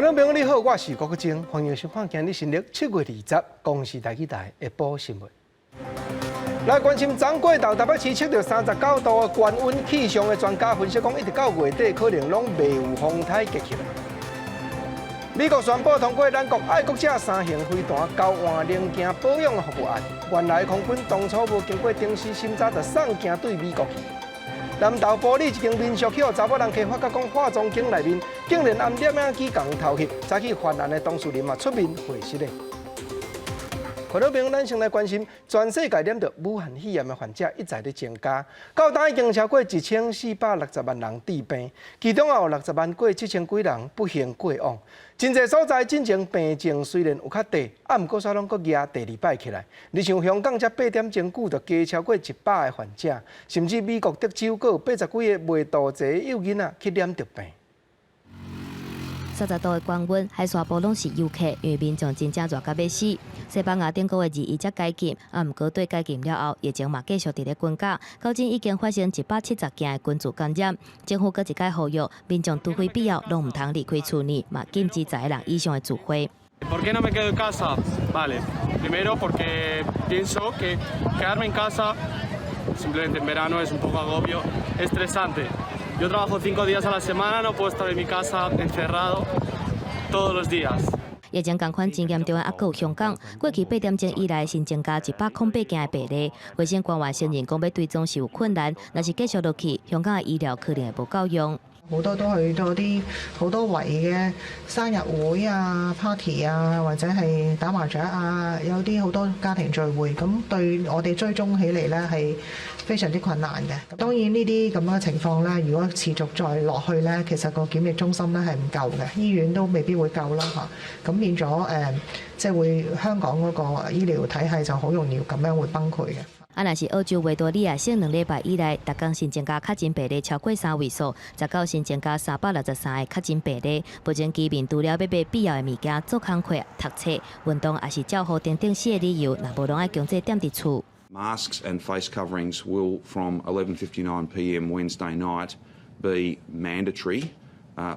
眾朋友你好，我是郭國晶，歡迎收看今日新曆7月20公視台語台下晡新聞。來關心昨過晝台北市測著39度的高溫，氣象的專家分析講，一直到月底可能攏未有風颱結起來。美國宣布通過咱國愛國者三型飛彈交換零件保養的服務案。原來空軍當初無經過正式審查就送件對美國去。南投埔里一間民宿去予查某人客發覺講化妝間內面竟然按攝影機共偷翕，早起犯案的當事人嘛出面回實咧。觀眾朋友，咱先來關心全世界染著武漢肺炎的患者一再咧增加，到今已經超過1460萬人致病，其中也有60萬過7千幾人不幸過往。真濟所在進前病情雖然有較低，啊，毋過煞攏閣夯第二擺起來。你像香港才8點鐘久就加超過100個患者，甚至美國德州閣有80幾个未杜濟的幼囡仔去染著病。 30度的高溫，海沙埔攏是遊客，因為民眾真正熱甲欲死。西班牙頂個月21才解禁，啊，毋過對解禁了後，疫情嘛繼續佇咧增加，到今已經發生170件的群聚感染。政府閣一擺呼籲民眾除非必要，攏毋通離開厝內，嘛禁止10个人以上的聚會。 ¿Por qué no me quedo en casa? Vale, primero porque pienso que quedarme en casa simplemente en verano es un poco agobio, estresante. Yo trabajo 5 días a la semana, no puedo estar en mi casa encerrado todos los días. 疫情仝款真嚴重的，猶閣有香港，過去8點鐘以來新增加108件的病例。衛生官員承認講欲追蹤是有困難，若是繼續落去，香港的醫療可能會無夠用。好多都去到啲好多圍嘅生日會啊、party 啊，或者係打麻雀啊，有啲好多家庭聚會，咁對我哋追蹤起嚟呢係非常之困難嘅。當然呢啲咁樣嘅情況呢，如果持續再落去呢，其實個檢疫中心呢係唔夠嘅，醫院都未必會夠啦嚇。咁變咗即係會香港嗰個醫療體系就好容易咁樣會崩潰嘅。啊，若是澳洲維多利亞省2禮拜以來，逐工新增加確診病例超過三位數，19新增加363個確診病例。目前居民除了欲買必要的物件、做工課、讀冊、運動，抑是照護等等四個理由，若無攏愛強制踮佇厝。 Masks and face coverings will, from 11:59 p.m. Wednesday night, be mandatory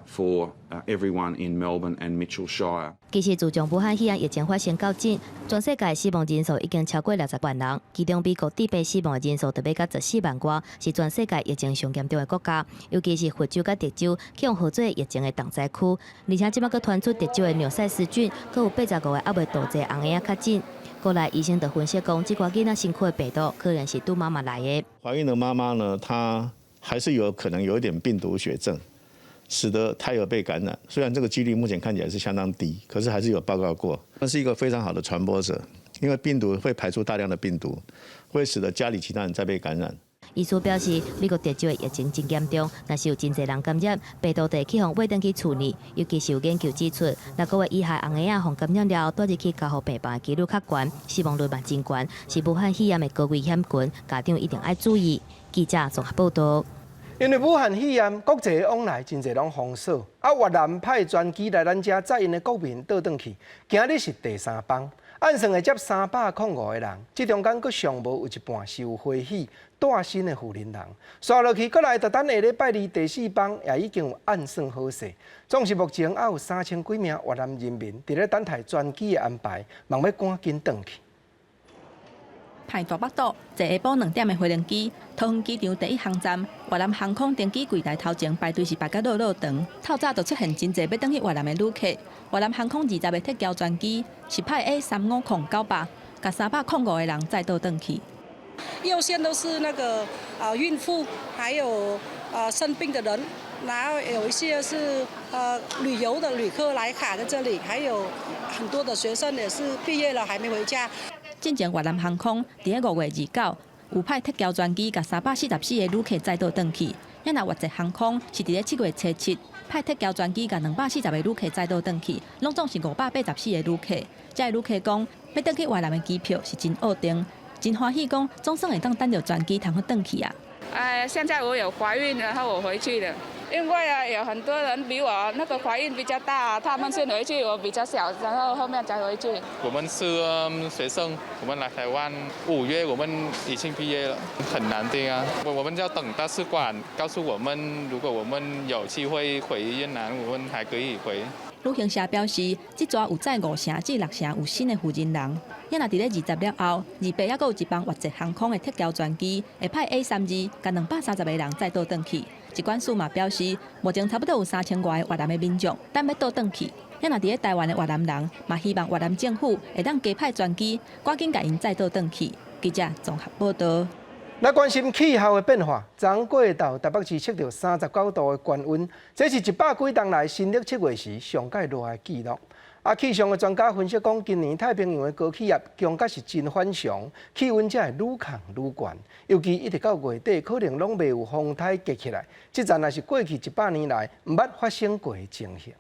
for everyone in Melbourne and Mitchell Shire. 其實自從武漢肺炎疫情發生到今，全世界死亡人數已經超過60萬人，其中美國致病死亡的人數就欲到14萬外，是全世界疫情上嚴重的國家。尤其是佛州佮德州，去予號做疫情的重災區，而且這擺閣傳出德州的紐賽斯郡，閣有85個猶未杜濟紅嬰仔確診。過來醫生就分析講，這寡囡仔身軀的病毒可能是拄媽媽來的。懷孕的媽媽呢，她還是有可能有一點病毒血症，使得胎兒被感染。雖然這個幾率目前看起來是相當低，可是還是有報告過。那是一個非常好的傳播者，因為病毒會排出大量的病毒，會使得家裡其他人再被感染。醫師表示，美國德州的疫情真嚴重，若是有真濟人感染，病毒就會去予餵轉去厝內。尤其是有研究指出，6個月以下紅嬰仔予感染了後，帶入去加護病房的幾率較懸，死亡率嘛真懸，是武漢肺炎的高危險群，家長一定愛注意。記者綜合報道。因為武漢肺炎，國際往來真濟攏封鎖，啊越南派專機來咱遮載𪜶的國民倒轉去，今日是第三班，按算會接305個人，這中間閣上無有一半是有歡喜帶身的婦人人，紲落去閣來就等下禮拜二第四班也已經有按算好勢。總是目前猶有3000幾名越南人民佇咧等待專機的安排，望欲趕緊轉去。派大腹肚，坐下晡2點的飛行機，桃園機場第一航站，越南航空登機櫃台頭前排隊是排甲落落長。透早就出現真濟欲轉去越南的旅客。越南航空20個撤僑專機是派 A350-900，共305個人載倒轉去。優先都是那個啊孕婦，還有啊生病的人，然後有一些是旅遊的旅客來卡在這裡，還有很多的學生也是畢業了還沒回家。進前越南航空佇咧5月29有派撤僑專機，共344個旅客載倒轉去。啊若越捷航空是佇咧7月初7派撤僑專機，共240個旅客載倒轉去，攏總是584個旅客。這个旅客講，欲轉去越南的機票是真惡訂，真歡喜講總算會當等著專機通好轉去啊！哎，現在我有懷孕，然後我回去了，因為啊有很多人比我那個懷孕比較大，他們先回去，我比較小，然後後面再回去。我們是學生，我們來台灣5月，我們已經畢業了，很難定啊。我們要等大使館告訴我們，如果我們有機會回越南，我們還可以回。旅行社表示，這逝有載五成至六成有新的負責人。也若佇咧20了後，28猶閣有一班越捷航空的撤僑專機會派 A32，共230个人載倒轉去。疾管署嘛表示，目前差不多有3000外个越南的民眾等欲倒轉去。也若佇咧台灣的越南人嘛希望越南政府會當加派專機，趕緊共𪜶載倒轉去。記者綜合報道。來關心氣候的變化，昨過晝台北市測著39度的高溫，這是一百幾冬來新曆七月時上蓋熱的紀錄。啊，氣象的專家分析講，今年太平洋的高氣壓強甲是真反常，氣溫才會愈降愈懸。尤其一直到月底，可能攏未有風颱結起來。這陣也是過去100年來毋捌發生過的情形。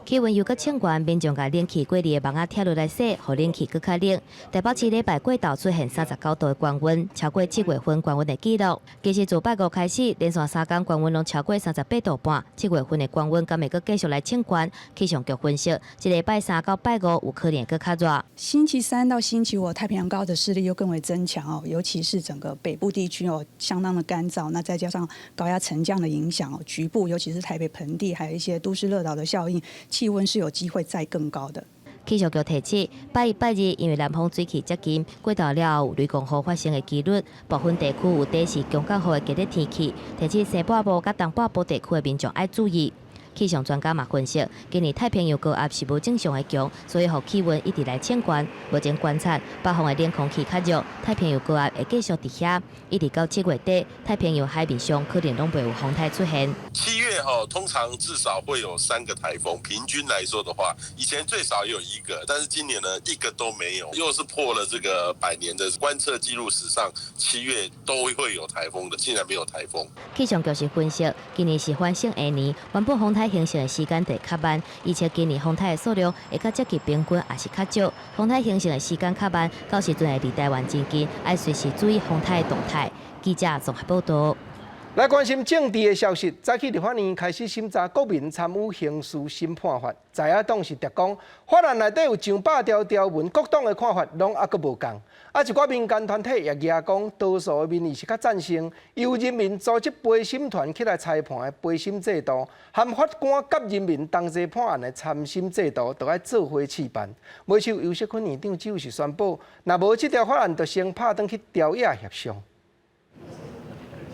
氣溫又閣衝懸，民眾共冷氣過濾的網仔拆落來洗，予冷氣閣較冷。台北市禮拜過晝出現39度的高溫，超過7月份高溫的紀錄。其實自拜五開始，連續3工高溫攏超過38度半。7月份的高溫敢會閣繼續來衝懸？氣象局分析，這禮拜三到拜五有可能閣較熱。星期三到星期五，太平洋高壓的勢力又更為增強哦，尤其是整個北部地區哦，相當的乾燥。那再加上高壓沉降的影響哦，局部尤其是台北盆地，還有一些都市熱島的效應。氣溫是有機會再更高的。氣象局提醒，拜一、拜二因為南風水氣接近，過晝了後有雷公雨發生的幾率，部分地區有短時強降雨的激烈天氣，提醒西半部佮東半部地區的民眾愛注意。氣象專家嘛分析，今年太平洋高壓是無正常的強，所以予氣溫一直來衝懸。目前觀察北方的冷空氣較弱，太平洋高壓會繼續佇遐，一直到7月底，太平洋海面上可能攏袂有風颱出現。 7月哈，通常至少會有三個颱風，平均來說的話，以前最少有一個，但是今年呢一個都沒有，又是破了這個百年的觀測記錄史上7月都會有颱風的，竟然沒有颱風。氣象局是分析，今年是反聖嬰年，原本風颱形成的時間會較慢，而且今年風颱的數量會較接近平均，抑是較少。風颱形成的時間較慢，到時陣會離台灣真近，愛隨時注意風颱的動態。記者綜合報道。來關心政治的消息，早起立法院開始審查國民參與刑事審判法，在野黨是直講法案內底有上百條條文，各黨的看法攏猶閣無仝。啊，一寡民間團體也舉講，多數的民意是較贊成由人民組織陪審團起來裁判的陪審制度，含法官佮人民同齊判案的參審制度，都愛做伙試辦。尾手游錫堃院長只有是宣布，若無這條法案，就先拍轉去朝野協商。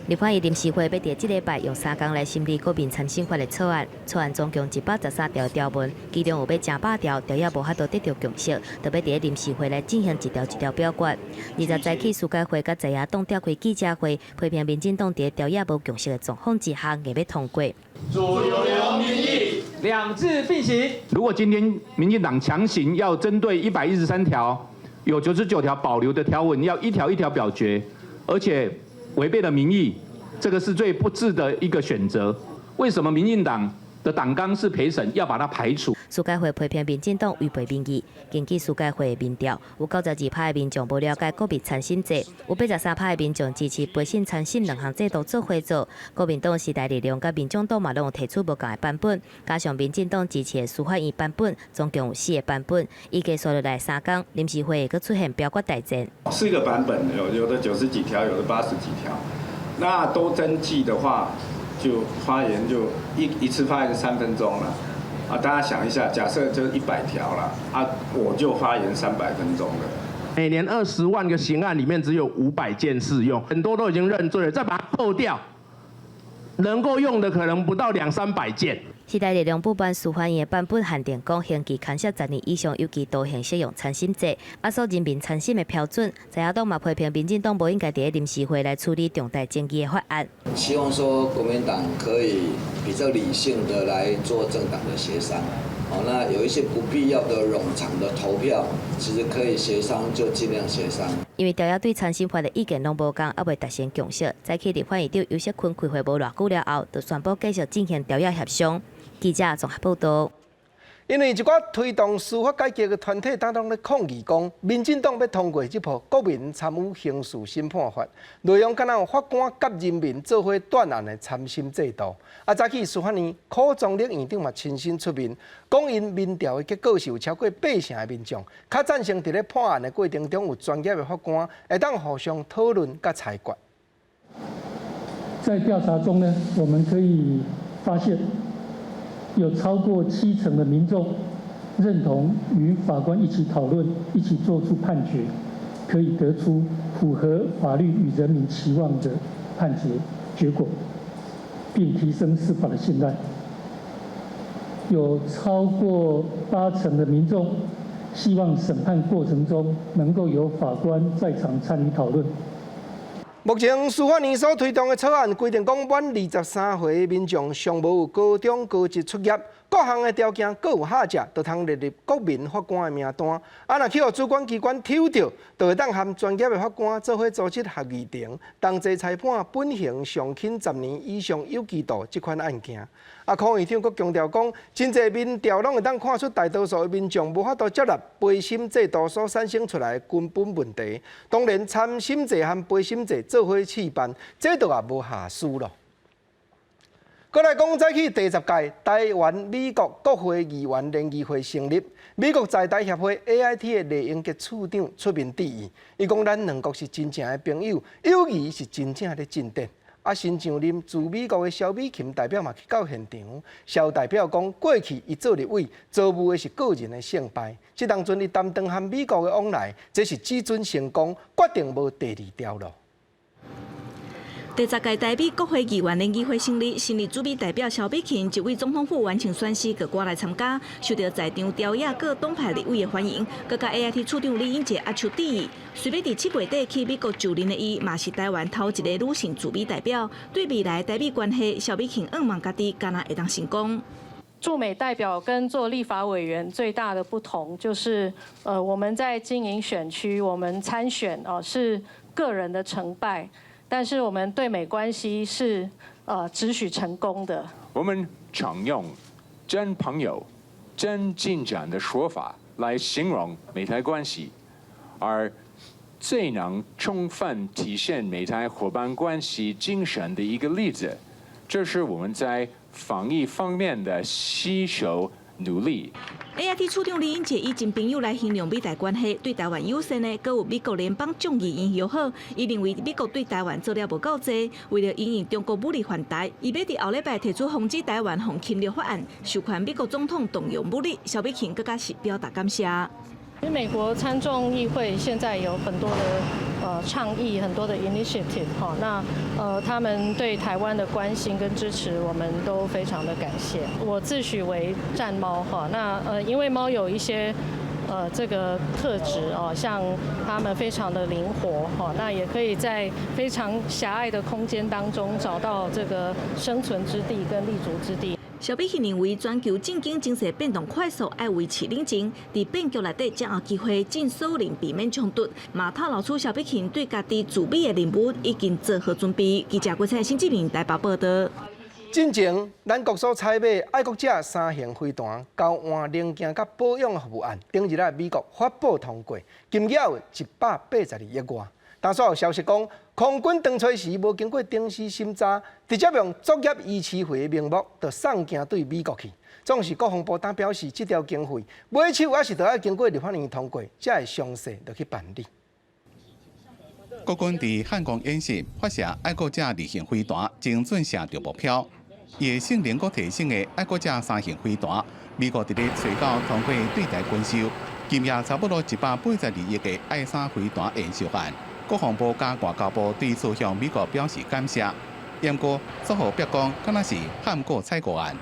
立法院臨時會欲佇這禮拜用3工來審理國民參審法的草案，草案總共113條條文，其中有欲成百條，朝野無法度得著共識，就欲佇咧臨時會來進行一條一條表決。20早起司改會佮在野黨召開記者會，批評民進黨佇朝野無共識的狀況之下，硬欲通過。主流民意，兩制並行。如果今天民進黨強行要針對113條有99條保留的條文，要一條一條表決，而且違背了民意，這個是最不智的一個選擇。為什麼民進黨的黨綱是陪審，要把它排除？司改會批評民進黨違背民意。根據司改會的民調，有92趴的民眾無了解國民參審制，有83趴的民眾支持陪審參審兩項制度做伙做。國民黨時代力量佮民眾黨嘛攏有提出無仝的版本，加上民進黨支持的司法院版本，總共有四個版本。預計紲落來3工，臨時會會閣出現表決大戰。四個版本，有的90幾條，有的80幾條，那都登記的話，就發言就一次發言3分鐘了。啊，大家想一下，假設就100條了，啊，我就發言300分鐘了。每年20萬個刑案裡面只有500件適用，很多都已經認罪了，再把它扣掉，能夠用的可能不到兩三百件。時代力量不滿司法院的版本限定講，刑期牽涉10年以上有期徒刑適用參審制，壓縮人民參審的標準。在野黨嘛批評民進黨無應該佇咧臨時會來處理重大爭議的法案。希望說國民黨可以比較理性的來做政黨的協商。哦，那有一些不必要的冗長的投票，其實可以協商就盡量協商。因為朝野對參審法的意見攏無仝，猶未達成共識。早起立法院長游錫堃開會無偌久了後，就宣布繼續進行朝野協商。記者綜合報道。因為一寡推動司法改革的團體當中咧抗議講，民進黨欲通過這部國民參與刑事審判法，內容敢若有法官佮人民做伙斷案的參審制度。啊，早起司法院柯宗懔院長嘛親身出面，講𪜶民調的結果是有超過八成的民眾，較贊成佇咧判案的過程中有專業的法官會當互相討論佮裁決。在調查中呢，我們可以發現，有超過七成的民眾認同與法官一起討論，一起做出判決，可以得出符合法律與人民期望的判決結果，並提升司法的信賴。有超過八成的民眾希望審判過程中能夠有法官在場參與討論。目前司法院所推動的草案規定，講滿23歲民眾尚無有高中高職畢業，各項的條件閣有下者，就通列入國民法官的名單。啊，若去予主管機關抽著，就會當和專業的法官做伙組織合議庭，同齊裁判本刑上輕10年以上有期徒這款案件。啊，柯院長閣強調講，真濟民調攏會當看出大多數的民眾無法度接納陪審制度所產生出來的根本問題。當然，參審制和陪審制做伙試辦，這都也無瑕疵囉。閣來講，早起第十屆台灣美國國會議員聯誼會成立，美國在台協會 AIT 的賴英傑處長出面致辭，伊講咱兩國是真正的朋友，友誼是真正咧進展。啊，新上任駐美國的蕭美琴代表嘛去到現場，蕭代表講，過去伊做立委，遭遇的是個人的勝敗，這當陣伊擔當和美國的往來，這是只准成功，決定無第二條路。第十屆台美國會議員聯誼會成立，新任駐美代表蕭美琴就為總統府完成宣誓，閣趕來參加，受到在場朝野各黨派立委的歡迎。閣佮 AIT 處長李英傑握手致意。隨欲佇7月底去美國就任的伊，嘛是台灣頭一个女性駐美代表。對未來台美關係，蕭美琴向望家己敢若會當成功。駐美代表跟做立法委員最大的不同，就是我們在經營選區，我們參選哦是個人的成敗。但是我們對美關係是只許成功的。我們常用真朋友、真進展的說法來形容美台關係，而最能充分體現美台夥伴關係精神的一個例子，就是我們在防疫方面的攜手努力。 AIT 處長李英傑以真朋友來形容美台關係，對台灣友善的，閣有美國聯邦眾議院友好。伊認為美國對台灣做了無夠濟，為了因應中國武力犯台，伊欲佇後禮拜提出防止台灣予侵略法案，授權美國總統動用武力。蕭美琴閣較是表達感謝。因為美國參眾議會現在有很多的倡議，很多的 initiative 哈，那他們對台灣的關心跟支持，我們都非常的感謝。我自詡為戰貓哈，那因為貓有一些這個特質哦，像它們非常的靈活哈，那也可以在非常狹隘的空間當中找到這個生存之地跟立足之地。蕭美琴認為，全球政經情勢變動快速，愛維持冷靜，佇變局內底掌握機會，盡所能避免衝突。嘛透露出蕭美琴對家己駐美的任務已經做好準備。記者郭彩新志明台北報道。進前，咱國所採買愛國者三型飛彈交換零件佮保養服務案，頂日仔美國發布通過，金額有182億外。但煞有消息講，空軍當初時無經過正式審查，直接用作業維持費的名目，就送件對美國去。總是國防部當表示，這條經費買手猶是著愛經過立法院通過，才會詳細落去辦理。國軍佇漢光演習發射愛國者二型飛彈，精準射著目標。伊的性能閣提升的愛國者三型飛彈，美國佇咧初九通過對台軍售，金額差不多182億的愛三飛彈研售案。國防部佮外交部對此向美國表示感謝，毋過煞予逼講，敢若是漢過採購案。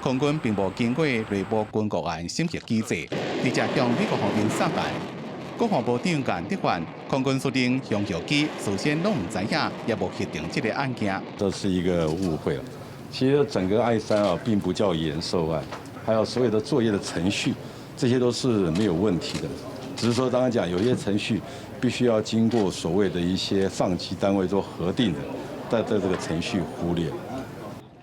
空軍並無經過內部軍購案審核機制，直接向美國方面送案。國防部長顏的範，空軍司令熊曉基事先攏毋知影，也無核定這个案件。這是一個誤會了。其實整個愛三啊，並不叫研售案，還有所有的作業的程序，這些都是沒有問題的。只是說，當然講有些程序必須要經過所謂的一些上級單位做核定的，但在這個程序忽略。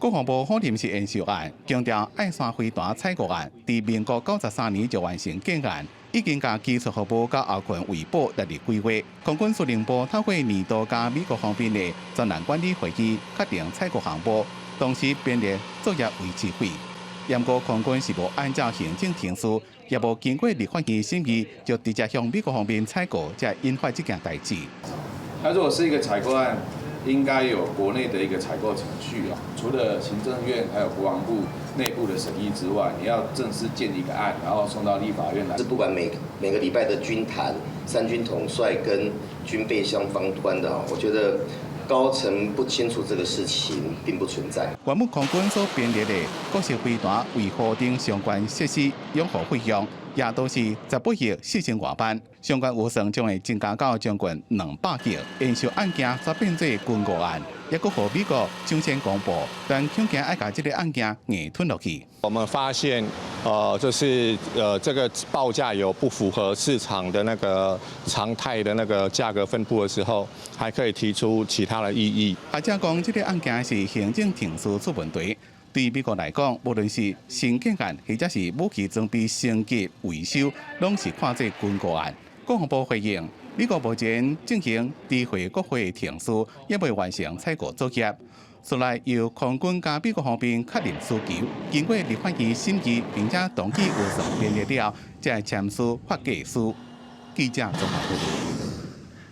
國防部否認是研售案，強調愛三飛彈採購案，佇民國93年就完成建案，已經共技術服務佮後勤維保列入規劃。空軍司令部透過年度佮美國方面的專案管理會議，確定採購項目，同時編列作業維持費。毋過空軍是無按照行政程序，也無經過立法院審議，就直接向美國方面採購，才引發這件代誌。那如果是一個採購案，應該有國內的一個採購程序啊，除了行政院還有國防部內部的審議之外，你要正式建一個案，然後送到立法院來。是不管每每個禮拜的軍談，三軍統帥跟軍備相方關的，我覺得高層不清楚這個事情並不存在。原本空軍所編列的各式飛彈維護等相關設施養護費用，也都是18億4千外萬，相關預算將會增加到將近200億。延壽案件則變做軍購案，抑閣予美國搶先公布，但恐驚愛共這个案件硬吞落去。我們發現，就是這個報價有不符合市場的那個常態的那個價格分布的時候，還可以提出其他的異議。學者講，這个案件是行政程序出問題。對美國來講，無論是新建案或者是武器裝備升級維修，攏是看做軍購案。國防部回應，美國目前進行知會國會程序，猶未完成採購作業。後來由空軍佮美國方面確認需求，經過立法院審議，並且同意預算編列了，才會簽署發價書。記者綜合報導。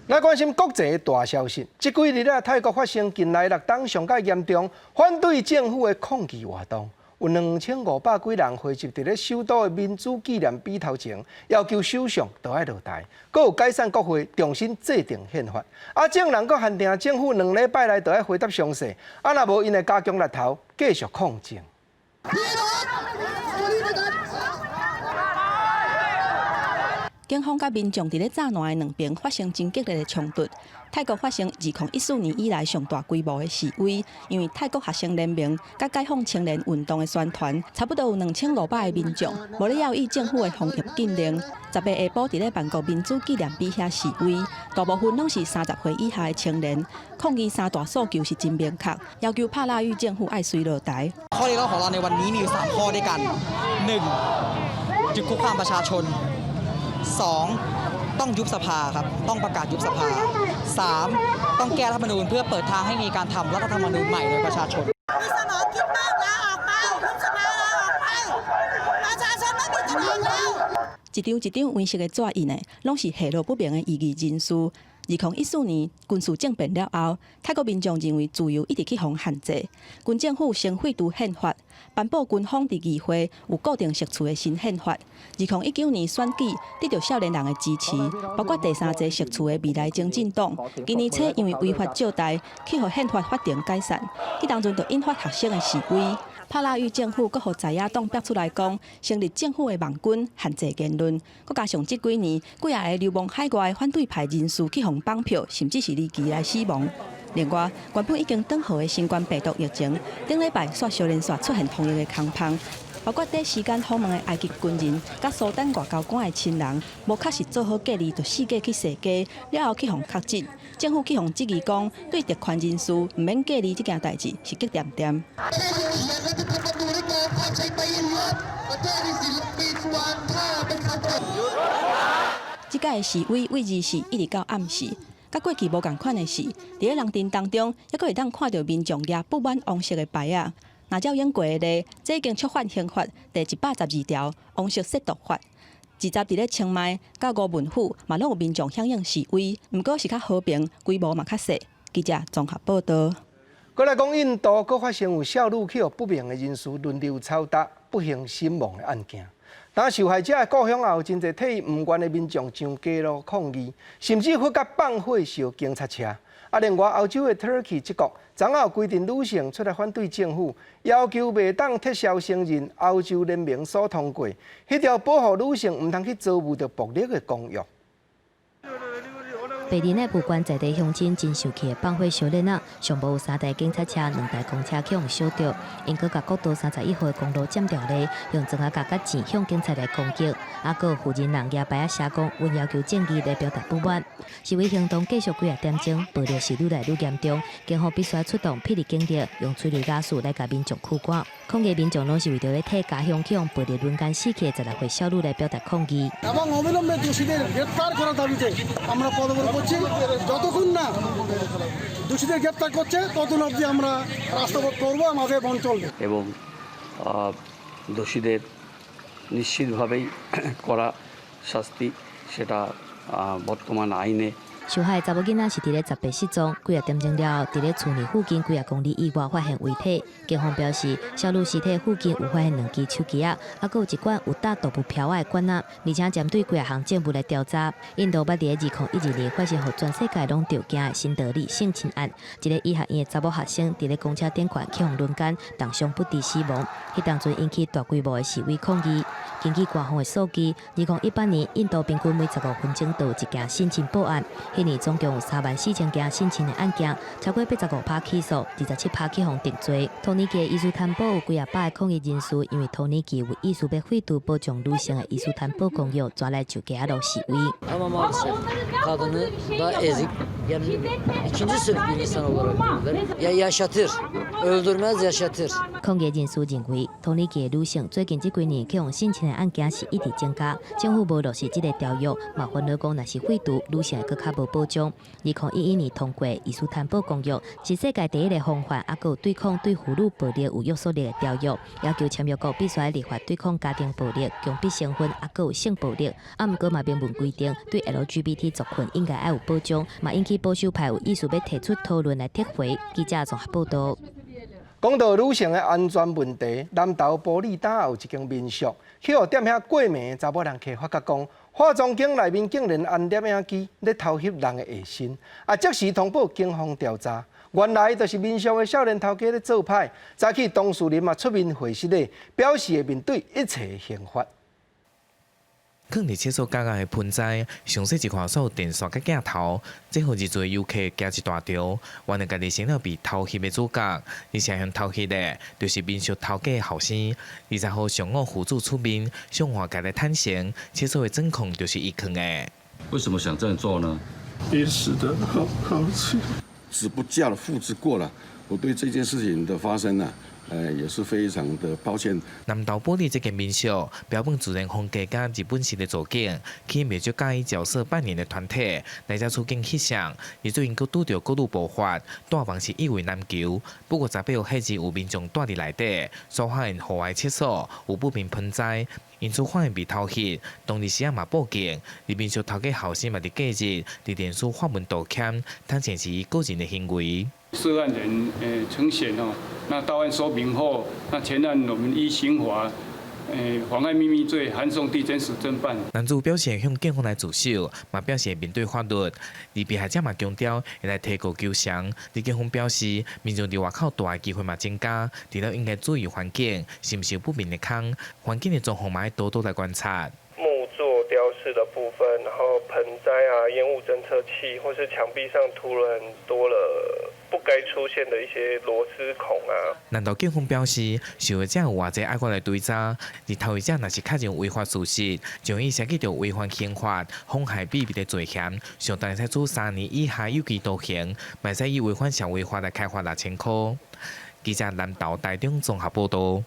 來關心國際的大消息，這幾日啊，泰國發生近來6冬上蓋嚴重反對政府的抗議活動，有2500幾人匯集佇咧首都的民主紀念碑頭前，要求首相都愛落台，閣有解散國會，重新制定憲法。啊，眾人閣限定政府2禮拜內都愛回答詳細，啊，若無𪜶會加強力頭，繼續抗爭。警方佮民眾佇咧柵欄的兩邊發生真激烈的衝突。泰國發生2014年以來上大規模的示威，因為泰國學生聯盟佮解放青年運動的宣傳，差不多有2500個民眾無咧要意政府的防疫禁令。10號下晡佇咧曼谷民主紀念碑遐示威，大部分攏是30歲以下的青年，抗議三大訴求是真明確，要求帕拉育政府愛隨落台。ข้อเรียกร้องของเราในวันนี้มีอยู่สามข้อด้วยกันหนึ่งหยุดคุกคามประชาชนสองต้องยุบสภาครับต้องประกาศยุบสภาสามต้องแก้รัฐธรรมนูญเพื่อเปิดทางให้มีการทำรัฐธรรมนูญใหม่โดยประชาชน มีสมองคิดมากลาออกไปยุบสภาลาออกไปประชาชนไม่มีจะแดกแล้ว一張一張黃色的紙印的，攏是下落不明的異議人士。2014年軍事政變了後，泰國民眾認為自由一直去予限制，軍政府先廢除憲法，頒布軍方佇議會有固定席次的新憲法。2019年選舉得著少年人的支持，包括第三濟席次的未來前進黨。今年初因為違法借貸，去予憲法法庭解散，彼當陣就引發學生的示威。帕拉育政府閣予在野黨逼出來講，成立政府的網軍限制言論，閣加上這幾年幾仔个流亡海外的反對派人士去予綁票，甚至是離奇來死亡。另外，原本已經轉好的新冠病毒疫情，頂禮拜煞小連續出現防疫的空縫，包括短時間訪問的埃及軍人，佮蘇丹外交官的親人，無確實做好隔離，就四界去踅街，了後去予確診。政府去予質疑講，對特權人士毋免隔離這件代誌是激恬恬。這擺的示威對二四一直到暗時，佮過去無仝款的是，佇咧人陣當中，猶閣會當看著民眾舉不滿王室的牌仔。若照英國的例，這已經觸犯刑法第112條《王室褻瀆法》。20佇咧清邁佮吳汶府嘛，攏有民眾響應示威，毋過是較和平，規模嘛較細。記者綜合報導。閣來講，印度閣發生有少女去予不明的人士輪流抽打，不幸身亡的案件。當受害者的故鄉也有真濟替伊毋願的民眾上街路抗議，甚至發甲放火燒警察車。啊，另外歐洲的土耳其這國，昨昏有規陣女性出來反對政府，要求袂當撤銷承認歐洲聯盟所通過彼條保護女性毋通去遭遇著暴力的公約。白日呢，不管在地鄉親真生氣的放火燒鏈仔，上無有三台警察車、兩台公車去予燒著，𪜶閣共國道31號的公路佔掉咧，用磚仔共佮錢向警察來攻擊。啊，閣有婦人人舉牌仔寫講，阮要求正義來表達不滿。示威行動繼續幾仔點鐘，暴力是愈來愈嚴重，警方必須出動霹靂警力，用催淚瓦斯來共民眾驅趕。抗議民眾攏是為著欲替家鄉去予暴力輪姦死去的16歲少女來表達抗議。এবং অবিলম্বে দোষীদের গ্রেপ্তার করার দাবিতে আমরা পদত্যাগ করছি। যতক্ষণ না দোষীদের গ্রেপ্তার করছে ততক্ষণ অবধি আমরা রাস্তা অবরোধ করবো, আমাদের বন্ধ চলবে। এবং দোষীদের নিশ্চিতভাবেই কড়া শাস্তি সেটা বর্তমান আইনে 受害查某囡仔是佇咧10月失蹤，幾仔點鐘了後，佇咧厝內附近幾仔公里以外發現遺體。警方表示，小女屍體附近有發現兩支手機仔，猶閣有一罐有貼毒物標仔的罐仔，而且針對幾仔項證物來調查。印度捌佇咧2012年發生予全世界攏著驚的新德里性侵案，一个醫學院的查某學生佇咧公車頂懸去予輪姦，重傷不治死亡。彼當陣引起大規模的示威抗議。根據官方的數據，2018年印度平均每15分鐘就有一件性侵報案。彼年總共有3萬4千件性侵的案件，超過85趴起訴，27趴去予定罪。土耳其伊斯坦堡有幾仔百个抗議人士，因為土耳其有意思欲廢除保障女性的伊斯坦堡公約，跩來上街仔路示威。 Ama maalesef kadını da ezik, yani ikinci sınıf bir insan olarak gördüler. Ya yaşatır, öldürmez yaşatır. 抗議人士認為，土耳其的女性最近這幾年去予性侵的案件是一直增加，政府無落實這个條約，嘛煩惱講若是廢除，女性會閣較無保障。2011年通過伊斯坦堡公約，是世界第一个防範猶閣有對抗對婦女暴力有約束力的條約，要求簽約國必須立法對抗家庭暴力、強迫成婚猶閣有性暴力。啊，毋過嘛明文規定，對 LGBT 族群應該愛有保障，嘛引起保守派有意思欲提出討論來撤回。記者綜合報導。講到女性的安全問題，南投埔里呾有一間民宿，去予踮遐過暝的查某人客發覺講，化妝間內面竟然安攝影機咧偷翕人的下身，啊，即時通報警方調查，原來就是民宿的少年頭家咧做歹，早起當事人嘛出面回實咧，表示會面對一切刑罰。囥佇廁所角仔的盆栽，詳細一看所有電線佮鏡頭，這予入住的遊客驚一大跳。原來家己成了被偷翕的主角，而且向偷翕的，就是民宿頭家的後生。20號上午，戶主出面向外界來坦承，廁所的狀況就是伊囥的。為什麼想這樣做呢？一時的好奇。紙不嫁了，複製過了，我對這件事情的發生呢，也是非常的抱歉。南投埔里這間民宿標榜自然風格佮日本式的造景，吸引袂少佮意角色扮演的團體來遮取景翕相。而最近閣拄著國旅爆發，住房是一位難求。不過18號彼日有民眾住佇內底，所發現戶外廁所有不明盆栽，因此發現被偷翕，當日時仔嘛報警。而民宿頭家後生嘛佇隔日佇臉書發文道歉，坦承是伊個人的行為。涉案人陳顯哦，那到案說明後，那全案我們依刑法妨礙秘密罪，函送地檢署偵辦。男子表示向警方來自首，嘛表示面對法律。而被害者嘛強調會來提告求償。而警方表示，民眾佇外口蹛的機會嘛增加，除了應該注意環境是毋是有不明的空，環境的狀況嘛愛多多來觀察。木作雕飾的部分，然後盆栽啊、煙霧偵測器，或是牆壁上突然多了不該出現的一些螺絲孔啊。南投警方表示，受害者有偌濟愛過來追查，而偷翕者若是確認違法事實，將伊涉及著違反刑法、妨害秘密的罪嫌，上重會使處3年以下有期徒刑，嘛會使以違反社會法來開罰6000箍。記者南投台中綜合報導。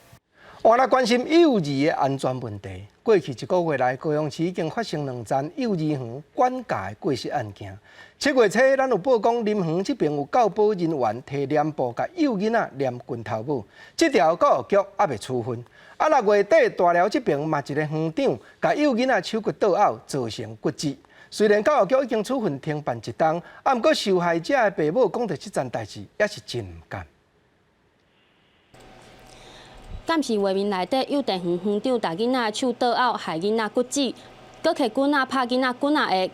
我來關心幼兒的安全問題。過去一個月來，高雄市已經發生兩宗幼兒園管教的過失案件。7月初，咱有報講林園這邊有教保人員提黏布共幼囡仔黏拳頭母，這條教育局猶未處分。啊，6月底大寮這邊嘛一个園長共幼囡仔手骨倒拗，造成骨折。雖然教育局已經處分停辦一冬，啊，毋過受害者的爸母講著這樁代誌，也是真毋甘。監視畫面內底，幼稚園園長共囡仔手倒拗，害囡仔骨折，閣提棍仔拍囡仔棍仔下。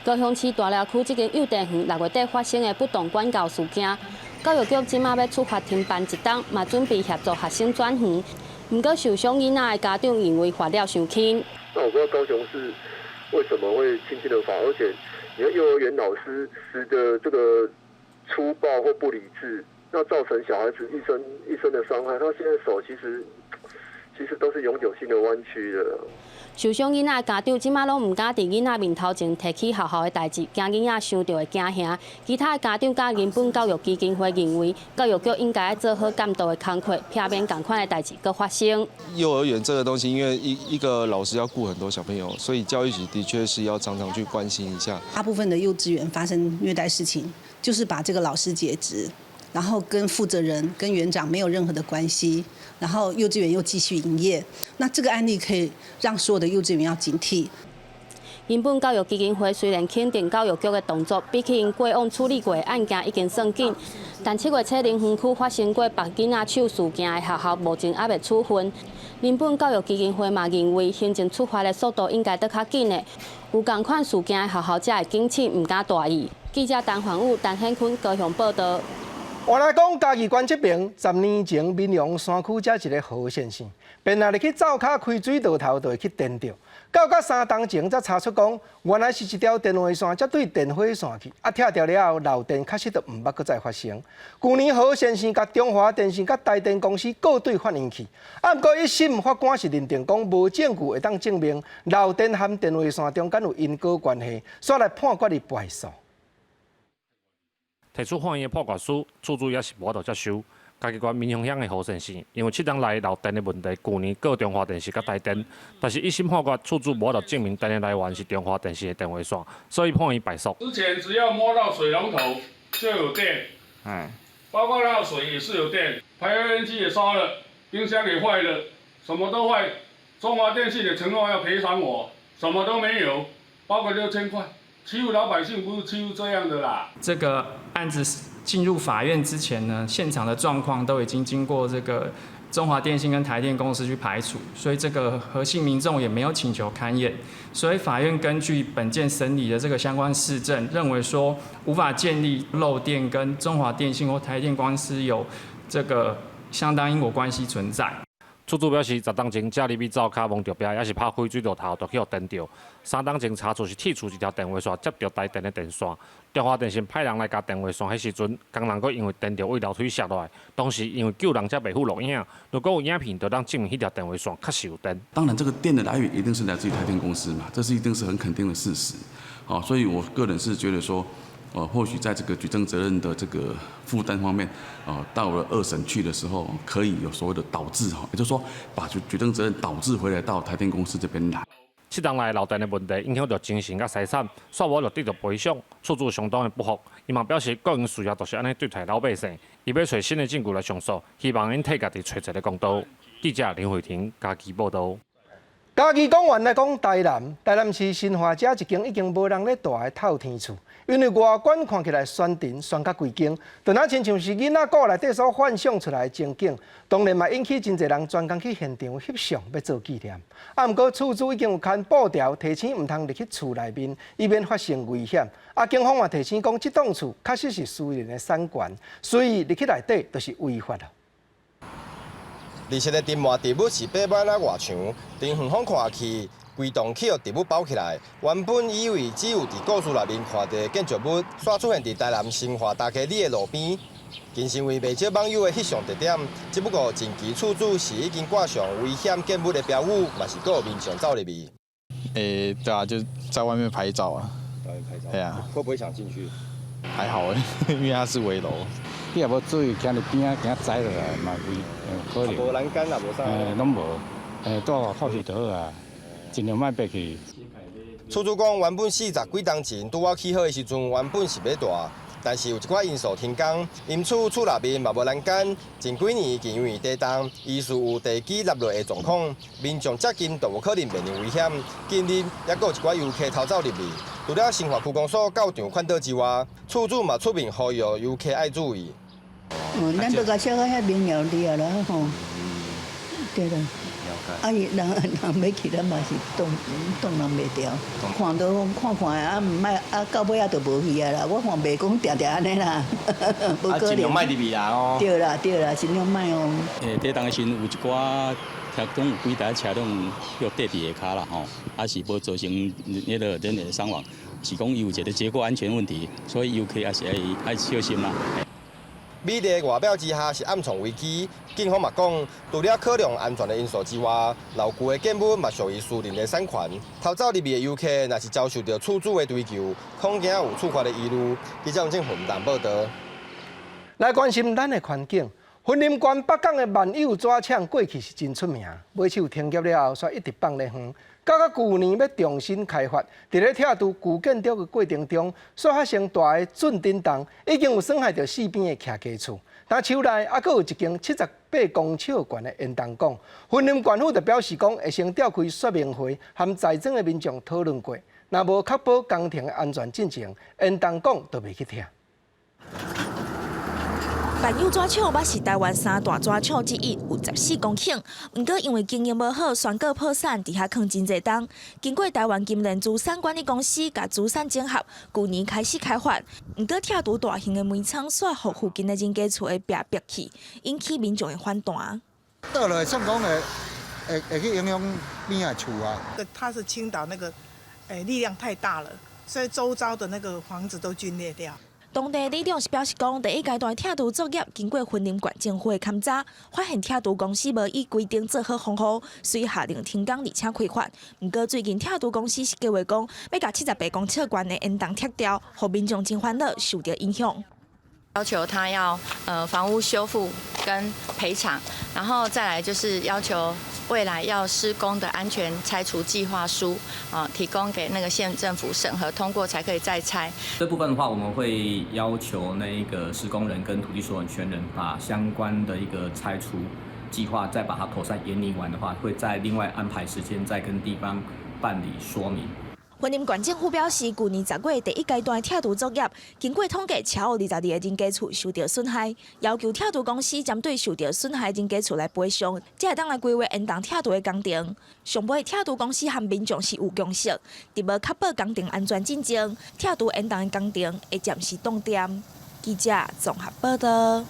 高雄市大寮區這間幼稚園6月底發生的不當管教事件，教育局這馬欲處罰停辦一冬，嘛準備協助學生轉園。毋過受傷囡仔的家長認為罰了傷輕。那我不知道高雄市為什麼會輕輕的罰，而且你看幼兒園老師時的這個粗暴或不理智。那造成小孩子一生一生的傷害，他現在手其實都是永久性的彎曲的。受傷囡仔家長這馬攏毋敢佇囡仔面頭前提起學校的代誌，驚囡仔想著會驚嚇。其他的家長佮人本教育基金會認為，教育局應該做好監督的工課，避免仝款的代誌閣發生。幼兒園這個東西，因為一個老師要顧很多小朋友，所以教育局的確是要常常去關心一下。大部分的幼稚園發生虐待事情，就是把這個老師解職。然後跟負責人、跟園長沒有任何的關係，然後幼稚園又繼續營業，那這個案例可以讓所有的幼稚園要警惕。民本教育基金會雖然肯定教育局的動作，比起𪜶過往處理過的案件已經算緊，但七月初林園區發生過縛囡仔手事件的學校，目前猶未處分。民本教育基金會嘛認為，行政處罰的速度應該閣較緊的，有仝款事件的學校才會警醒，毋敢大意。記者陳環武、陳顯坤高雄報道。換來講，嘉義縣這爿10年前，民雄山區遮一个何先生，便若入去灶跤開水灶頭，就會去電著。到甲3冬前才查出講，原來是一條電話線才對電火線去，啊，拆掉了後，漏電確實就毋捌閣再發生。舊年何先生共中華電信佮台電公司告對法院去，啊，毋過一審法官是認定講無證據會當證明漏電和電話線中間有因果關係，煞來判決伊敗訴。提出法院的判決書，厝主也是無法度接受。嘉義縣民雄鄉的何先生，因為7冬來漏電的問題，舊年告中華電信佮台電，但是一審判決厝主無法度證明電的來源是中華電信的電話線，所以判伊敗訴。之前只要摸到水龍頭就有電，包括那水也是有電，排油煙機也燒了，冰箱也壞了，什麼都壞。中華電信也承諾要賠償我，什麼都沒有，包括6000塊。欺負老百姓不是欺負這樣的啦。這個案子進入法院之前呢，現場的狀況都已經經過這個中華電信跟台電公司去排除，所以這個何姓民眾也沒有請求勘驗，所以法院根據本件審理的這個相關事證，認為說無法建立漏電跟中華電信或台電公司有這個相當因果關係存在。厝主表示，10冬前才入去灶跤摸著壁，抑是拍開水爐頭，就去予電著。3冬前查出是鐵厝一條電話線接著台電的電線，中華電信派人來共電話線彼時陣，工人閣因為電著對樓梯摔落來，當時因為救人才袂赴錄影。如果有影片，就當證明彼條電話線確實有電。當然，這個電的來源一定是來自於台電公司嘛，這是一定是很肯定的事實。好，所以我個人是覺得說，或許在這個舉證責任的這個負擔方面，到了二審去的時候，可以有所謂的倒置哈，也就是說，把舉證責任倒置回來到台電公司這邊來。 7冬來漏電的問題影響著精神佮財產，煞無就得著賠償，厝主相當的不服。伊嘛表示，國營事業就是按呢對待老百姓，伊欲揣新的證據來上訴，希望𪜶替家己揣一个公道。記者林慧婷嘉義報道。嘉義講完來講台南，台南市新華街一間已經無人咧蹛的透天厝，因為外觀看起來懸懸懸甲規間，就若親像是囡仔故內底所幻想出來的情景，當然嘛引起真濟人專工去現場翕相，欲做紀念。啊，毋過厝主已經有牽布條提醒毋通入去厝內面，以免發生危險。啊，警方嘛提醒講，這棟厝確實是私人的產權，所以入去內底就是違法啦。綠色的藤蔓植物是爬滿啊外牆，從遠方看去，規棟去予植物包起來。原本以為只有佇故事內面看到的建築物，煞出現佇台南新華大溪里的路邊，更成為袂少網友的翕相地點。只不過近期厝主是已經掛上危險建物的標語，嘛是閣有民眾走入去。欸，對啊，就在外面拍照啊。在外面拍照。對啊。會不會想進去？還好，因為它是危樓。你若無注意，行佇邊仔，驚栽落來嘛危，可能。無欄杆也無啥。欸，攏無，欸，蹛外口是就好啊，盡量莫爬去。厝主講，原本40幾冬前拄仔起好的時陣，原本是欲蹛，但是有一寡因素停工，因此厝內面嘛無欄杆。近幾年因為地動，疑似有地基塌落的狀況，民眾接近都有可能面臨危險。近日猶閣有一寡遊客偷走入去，除了新化區公所到場勸導之外，厝主嘛出面呼籲遊客愛注意。哦，咱都共寫甲遐明了佇啊啦吼，對啦。啊，伊人人欲去，咱嘛是擋擋人袂牢。看都看看啊，毋愛啊，到尾仔就無去啊啦。我看袂講定定按呢啦，無可能。盡量莫入去啦哦。對啦對啦，盡量莫哦。欸，地動的時陣有一寡，聽講有幾台車輛予綴佇下跤啦吼，啊是無造成彼个人員傷亡，是講伊有一个結構安全問題，所以遊客也是愛愛小心啦。美麗外表之下是暗藏危機。警方嘛講，除了考量安全的因素之外，老舊的建物嘛屬於私人的產權。偷走入去的遊客，若是遭受著厝主的追究，恐驚有處罰的疑慮。記者王正雲報道。來關心咱的環境。雲林縣北港的萬有紙廠過去是真出名，尾手停業了後，煞一直放咧荒。到到舊年欲重新開發，佇咧拆除舊建築的過程中，煞發生大的震振動，已經有損害著四邊的徛家厝。但樹內猶閣有一間78公尺懸的煙囱管，雲林縣府就表示講，會先召開說明會，和在場的民眾討論過。若無確保工程的安全進前，延動講都袂去拆。萬有紙廠嘛是台灣三大紙廠之一，有14公頃。毋過因為經營無好，宣告破產，佇遐囥真濟冬。經過台灣金聯資產管理公司共資產整合，舊年開始開發。毋過拆除大型的煤倉，煞予附近的人家厝的壁煏去，引起民眾的反彈。倒落來算講會會會去影響邊仔厝啊？它是傾倒那個，力量太大了，所以周遭的那個房子都龜裂掉。當地里長是表示講，第一階段拆除作業經過雲林縣政府的勘查，發現拆除公司無依規定做好防護，所以下令停工而且開發。毋過最近拆除公司是計劃講，欲共78公尺懸的煙囱拆掉，予民眾真煩惱，受著影響。要求他要房屋修復跟賠償，然後再來就是要求未來要施工的安全拆除計劃書啊，提供給那個縣政府審核通過才可以再拆。這部分的話，我們會要求那個施工人跟土地所有權人把相關的一個拆除計劃再把它妥善研擬完的話，會再另外安排時間再跟地方辦理說明。雲林縣政府表示，舊年10月第一階段拆除作業，經過統計，超過22個人家厝受著損害，要求拆除公司針對受著損害人家厝來賠償，才會當來規劃延長拆除的工程。上尾拆除公司和民眾是有共識，佇無確保工程安全進前，拆除延長的工程會暫時凍定。記者綜合報道。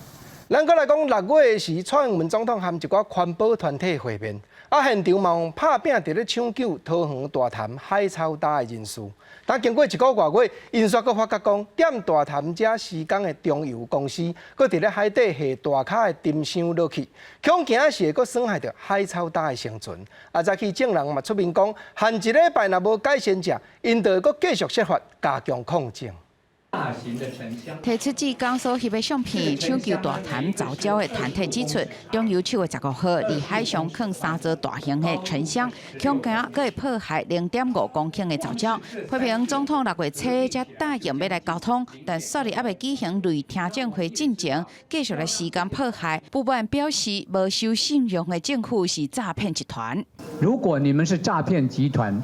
咱閣來講，6月時，蔡英文總統和一寡環保團體會面，啊，現場嘛用拍拚佇咧搶救桃園大潭海草礁的人士。但經過一個外月，𪜶煞閣發覺講，踮大潭遮施工的中油公司，閣佇咧海底下大跤的沉箱落去，恐驚是會閣損害著海草礁的生存。啊，早起眾人嘛出面講，限一禮拜若無改善者，𪜶就會閣繼續設法加強抗爭。提出志工所翕的相片，搶救大潭藻礁的團體指出，中油7月15號佇海上囥三座大型的沉箱，恐驚閣會破壞0.5公頃的藻礁。批評總統6月初才答應欲來溝通，但煞佇猶未舉行類聽證會進前，繼續來施工破壞。不滿表示，無守信用的政府是詐騙集團。如果你們是詐騙集團，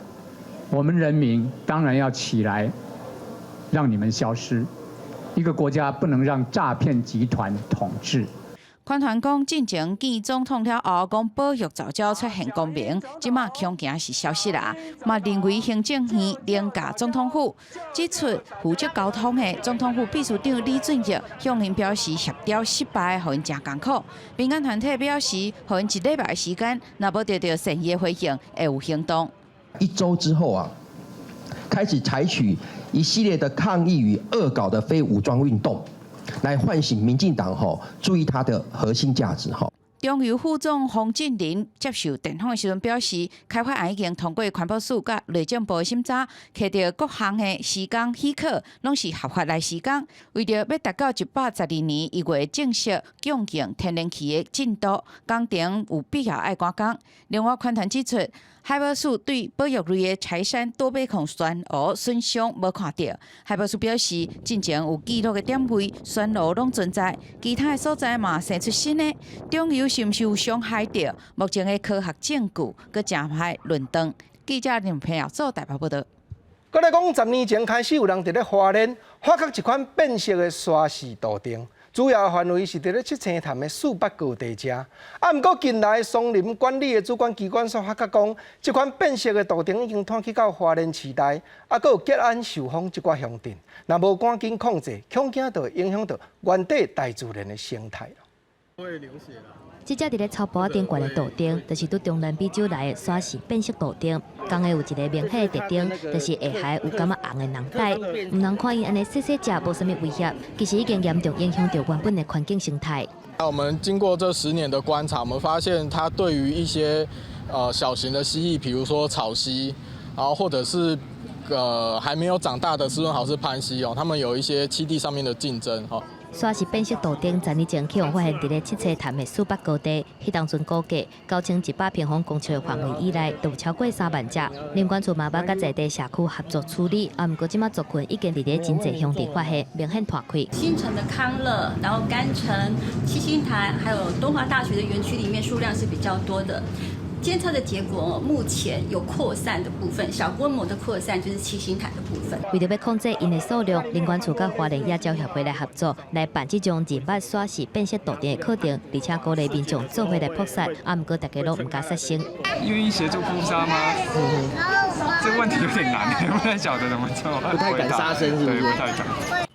我們人民當然要起來。讓你們消失，一個國家不能讓詐騙集團統治。環團講，進前見總統了後，講保育藻礁出現光明，這馬恐驚是消失啦。嘛認為行政院凌駕總統府，指出負責溝通的總統府秘書長李俊逸向𪜶表示協調失敗，予𪜶誠艱苦。民間團體表示，予𪜶一禮拜時間，若無得著善意的回應，會有行動。一週之後啊，開始採取一系列的抗議與惡搞的非武裝運動，來喚醒民進黨吼注意它的核心價值吼。中油副總洪俊仁接受電訪的時陣表示，開發案已經通過環保署佮內政部的審查，揢著各項的施工許可，攏是合法來施工。為著欲達到112年1月正式供應天然氣的進度，工程有必要愛趕工。另外，環團指出，海保署對保育類的柴山多貝孔珊瑚損傷無看著。海保署表示，進前有記錄的點位珊瑚攏存在，其他的所在嘛生出新的。中油是毋是有傷害著？目前的科學證據閣誠歹論斷。記者林平瑤做台北報道。閣來講，10年前開始有人佇咧花蓮發覺一款變色的沙士杜鵑，主要範圍是佇咧七星潭的四八高地遮。啊，毋過近來松林管理的主管機關煞發覺講，這款變色的杜鵑已經湠去到花蓮市內，啊，閣有吉安壽豐這寡鄉鎮，若無趕緊控制，恐驚就會影響著原底大自然的生態。這隻佇咧草埔仔頂懸的杜鵑，就是佇中南美洲來的沙氏變色杜鵑。仝的有一个明顯的特徵，就是下頦有感覺紅的囊袋。毋通看伊按呢細細隻，無啥物威脅，其實已經嚴重影響著原本的環境生態。那我們經過這10年的觀察，我們發現它對於一些小型的蜥蜴，比如說草蜥，然後或者是還沒有長大的斯頓豪氏攀蜥哦，它們有一些棲地上面的競爭哈。沙氏變色杜鵑10年前去予發現佇咧七星潭的四八高地，彼當陣估計9100平方公尺的範圍以內，就有超過3萬隻。林管處嘛捌佮在地社區合作處理，啊，毋過這馬族群已經佇咧真濟鄉鎮發現，明顯湠開。新城的康樂，然後干城、七星潭，還有東華大學的園區裡面數量是比較多的。監測的結果，目前有擴散的部分，小規模的擴散就是七星潭的部分。為著欲控制𪜶的數量，林管處佮花蓮野鳥協會來合作，來辦這種認捌沙蜥變色圖騰的課程，而且鼓勵民眾做伙來撲殺，啊，毋過大家攏毋敢殺生。願意協助撲殺嗎？這問題有點難，不太曉得怎麼做。不太敢殺生，是不是？對，不太敢。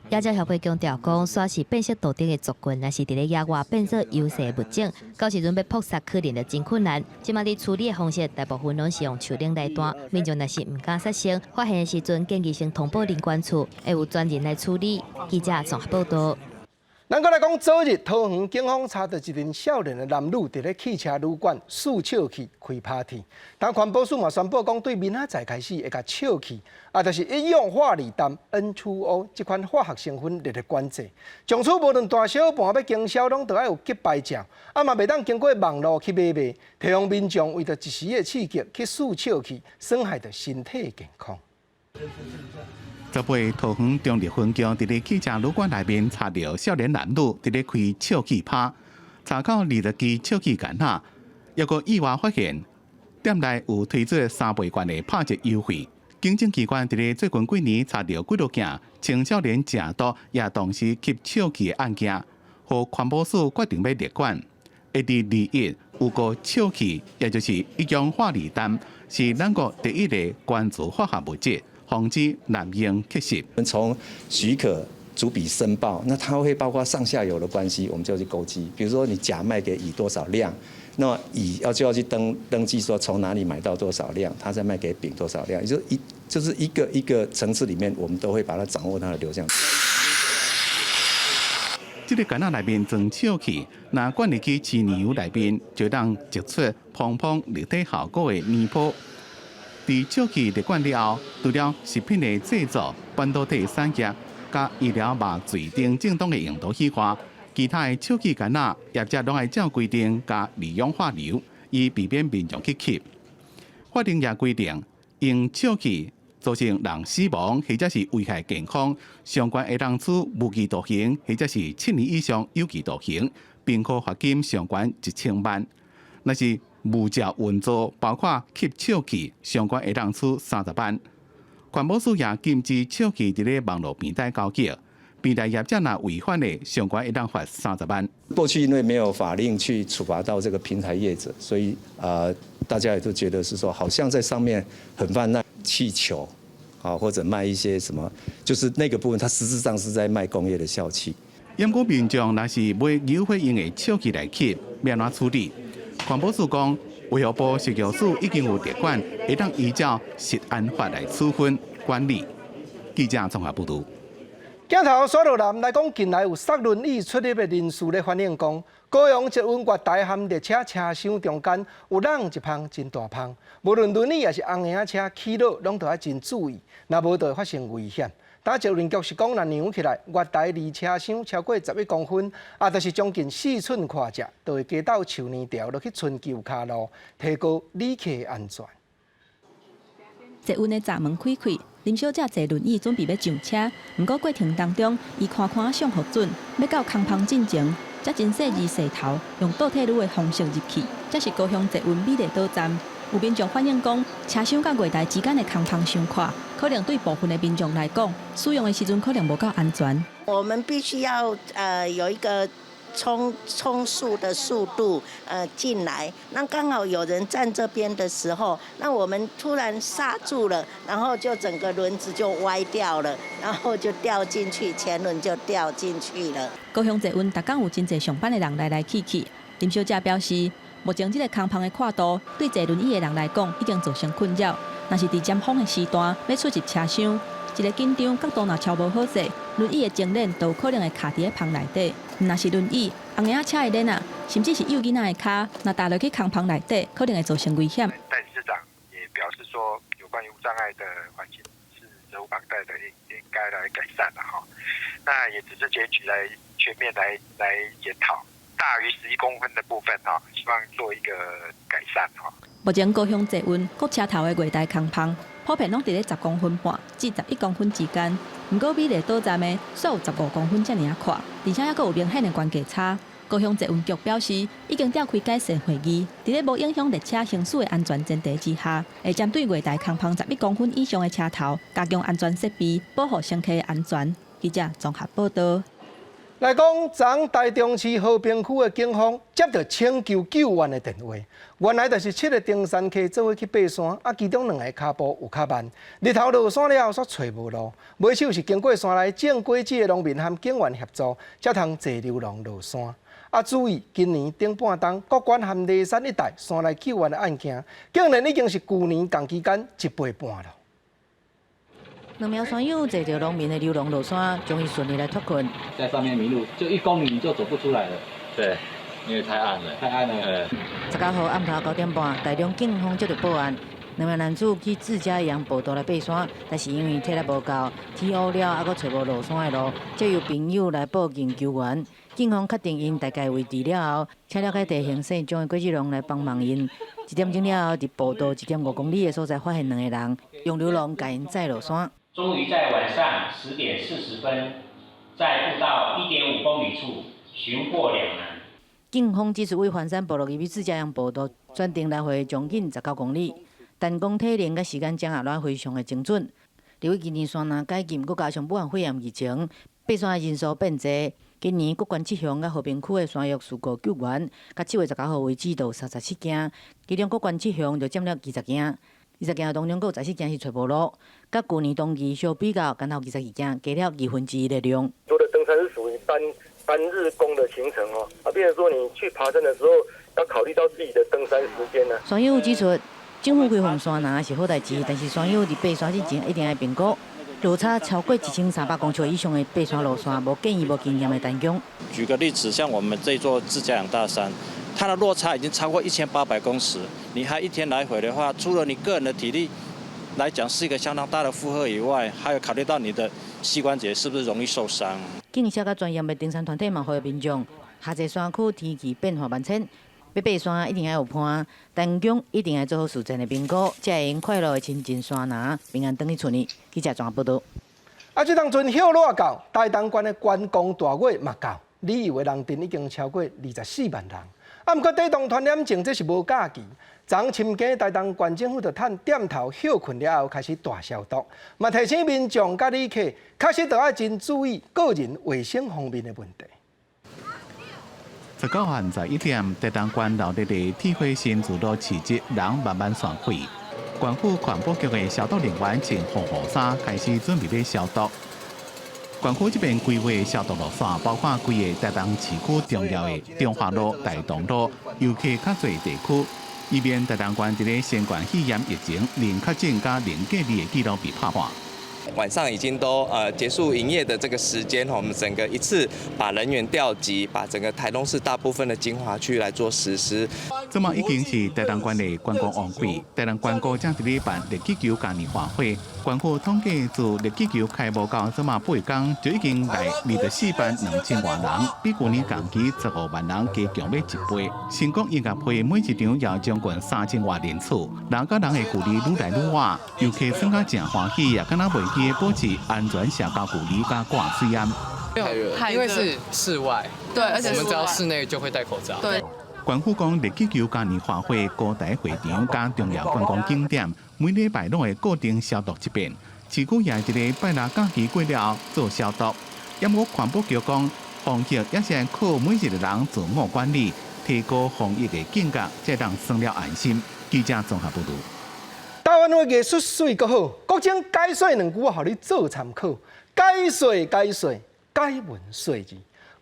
野鳥協會強調講，沙蜥變色圖騰的族群，若是佇咧野外變做優勢物種，到時陣欲撲殺可能就真困難。這馬佇處理的方式，大部分攏是用樹奶來彈，民眾若是毋敢殺生，發現的時陣建議先通報林管處，會有專人來處理。記者綜合報道。咱閣來講，昨日桃園警方查著一名少年的男女佇咧汽車旅館試笑氣開 party，但環保署嘛宣布講，對明仔載開始會共笑氣，啊，就是一氧化二氮 N2O 這款化學成分列入管制。從此無論大小盤欲經銷，攏著愛有給牌照，啊嘛袂當經過網路去買賣，提防民眾為著一時的刺激去試笑氣，損害著身體健康。 18桃園中壢分局佇咧汽車旅館內面查著少年男女佇咧開笑氣趴，查到20支笑氣罐仔，抑閣意外發現店內有推出3倍券的拍折優惠。警政機關佇咧最近幾年查著幾落件青少年食毒也同時吸笑氣的案件，予環保署決定欲列管。會佇21有個笑氣，也就是一氧化二氮，是咱國第一个關注化學物質。防止濫用吸食。我們從許可、逐筆申報，那它會包括上下游的關係，我們就要去勾稽。比如說你甲賣給乙多少量，那麼乙就要去登記說從哪裡買到多少量，他再賣給丙多少量，也就一就是一個一個層次裡面，我們都會把它掌握它的流向。這个罐仔內面裝笑氣，若灌入去飼奶油內面，就當釋出膨膨立體效果的奶泡。佇笑氣列管了後，除了食品的製作、半導體產業、佮醫療麻醉等正當的用途以外，其他的笑氣罐仔業者攏愛照規定加二氧化硫，以避免民眾去吸。法令也規定，用笑氣造成人死亡或者是危害健康，相關會當處無期徒刑或者是7年以上有期徒刑，並可罰金上懸1000萬。若是無照運作，包括吸笑氣，相關會當處30萬。環保署也禁止笑氣佇咧網路平台交易，平台業者若違反的，相關會當罰30萬。過去因為沒有法令去處罰到這個平台業者，所以大家也都覺得是說，好像在上面很泛濫氣球啊，或者賣一些什麼，就是那個部分，它實質上是在賣工業的笑氣。毋過民眾若是買有火用的笑氣來吸，欲按怎處理？環保署講，衛福部食藥署已經有列管，會當依照食安法來處分管理。記者綜合報導。鏡頭煞落來講，近來有塞輪椅出入的人士咧反映講，高雄捷運月台和列車車廂中間有挵一蜂真大蜂，無論輪椅抑是紅嬰仔車起落，攏著愛真注意，若無就會發生危險。但捷運局是講，若量起來，月台離車廂超過11公分，啊，就是將近4寸寬者，就會加鬥樹奶條落去春秋跤路，提高旅客安全。捷運的閘門開開，林小姐坐輪椅準備欲上車，毋過過程當中，伊寬寬上予準，欲到空蜂進前，才真細膩踅頭，用倒退嚕的方式入去。這是高雄捷運美麗島站。有民眾反映講，車廂佮月台之間的空蜂傷闊，可能對部分的民眾來講，使用的時陣可能無夠安全。我們必須要有一個衝速的速度進來，那剛好有人站這邊的時候，那我們突然剎住了，然後就整個輪子就歪掉了，然後就掉進去，前輪就掉進去了。高雄捷運逐工有真濟上班的人來來去去，林小姐表示，目前這个空蜂的闊度對坐輪椅的人來講已經造成困擾。若是佇尖峰的時段欲出入車廂，一个緊張角度若超無好勢，輪椅的前輪都有可能會卡佇咧蜂內底。毋但是輪椅，紅嬰仔車的輪仔，甚至是幼囡仔的跤，若踏落去空蜂內底，可能會造成危險。代理市長也表示說，有關於無障礙的環境是責無旁貸的，應該來改善的哈。那也只是檢舉來全面來檢討。大於11公分的部分哈，希望做一個改善哈。目前高雄捷運各車頭的月台空蜂，普遍攏佇咧10公分半至11公分之間。毋過美麗島站的煞有15公分遮爾仔闊，而且猶閣有明顯的懸低差。高雄捷運局表示，已經召開改善會議，佇咧無影響列車行駛的安全前提之下，會針對月台空縫11公分以上的車頭，加強安全設備，保護乘客安全。記者綜合報道。來講，昨台中市和平區的警方接到請求救援的電話，原來就是七个登山客做伙去爬山，啊，其中兩个跤步有較慢，日頭落山了後，煞揣無路，尾手是經過山內種果子的農民和警員協助，才通坐溜廊落山。啊，注意，今年頂半冬，國關和梨山一帶山內救援的案件，竟然已經是舊年仝期間一倍半了。兩名山友坐著農民的溜廊落山，終於順利來脫困。在上面迷路，就1公里你就走不出來了。對，因為太暗了。太暗了。19號暗頭9點半，台中警方接到報案，兩名男子去自家營步道來爬山，但是因為體力無夠，天烏了，猶閣揣無落山的路，才由朋友來報警求援。警方確定𪜶大概位置了後，請了解地形姓張的果子農來幫忙𪜶。1點鐘了後，佇步道1.5公里的所在發現兩個人，用溜廊共𪜶載落山。終於在晚上10點40分，在步道1.5公里處尋獲兩男。警方指出，為環山部落入去自家營步道，全程來回將近19公里，但講體能佮時間掌握攏非常的精準。由於今年山林解禁，閣加上武漢肺炎疫情，爬山的人數變濟。今年谷關七鄉佮和平區的山岳事故救援，到7月19號為止，就有37件，其中谷關七鄉就佔了20件。20件當中，閣有14件是揣無路，佮舊年同期相比較，減少22件，加了1/2的量。多的登山是屬於單單日工的行程哦，啊，變成說你去爬山的時候，要考慮到自己的登山時間呢。山友指出，政府開放山林是好代誌，但是山友佇爬山之前一定愛評估落差超過1300公尺以上的爬山路線，無建議無經驗的單攻。舉個例子，像我們這座自家養大山，它的落差已經超過1800公尺，你還一天來回的話，除了你個人的體力來講是一個相當大的負荷以外，還有考慮到你的膝關節是不是容易受傷。警察佮專業的登山團體嘛呼籲民眾，夏季山區天氣變化萬千，欲爬山一定愛有伴，單攻一定愛做好事前的評估，才會用快樂的親近山林，平安轉去厝裡。記者綜合報道。啊，這當陣歇熱到，台東縣的觀光大月嘛到，旅遊的人陣已經超過24萬人。啊，毋過底動傳染症這是無假期。昨深更台東縣政府就趁店頭歇睏了後開始大消毒，嘛提醒民眾佮旅客確實著愛真注意個人衛生方面的問題。 19號下晝1點，台東縣鬧熱的鐵花新自樂市集人慢慢散開，縣府環保局的消毒人員穿防護衫開始準備欲消毒。縣府這邊規劃消毒路線，包括規个台東市區重要的中華路、大同路，遊客較濟地區，以免台東縣佇咧新冠肺炎疫情零確診佮零隔離的記錄被拍破。晚上已經都結束營業的這個時間，我們整個一次把人員調集，把整個台東市大部分的精華區來做實施。這馬已經是台東縣的觀光旺季，台東縣閣正佇咧辦熱氣球嘉年華會。縣府統計自熱氣球開幕到這馬8工，就已經來24萬2千外人，比舊年同期15萬人加強欲一倍。成功音樂會每一場要將近3000外人次，人佮人的距離愈來愈遠，遊客耍甲誠歡喜，也敢若袂記保持安全社交距離佮掛喙罨。太熱，因為是室外，對，而且我們只要室內就會戴口罩。對。縣府講，熱氣球嘉年華會高台會場佮重要觀光景點，每禮拜攏會固定消毒一遍。市區也佇咧拜六假期過了後做消毒。也毋過環保局講，防疫也是靠每一個人自我管理，提高防疫的警覺，才當耍了安心。記者綜合報道。台灣話藝術媠閣好，國政解說兩句我予你做參考。解說解說，解文說字，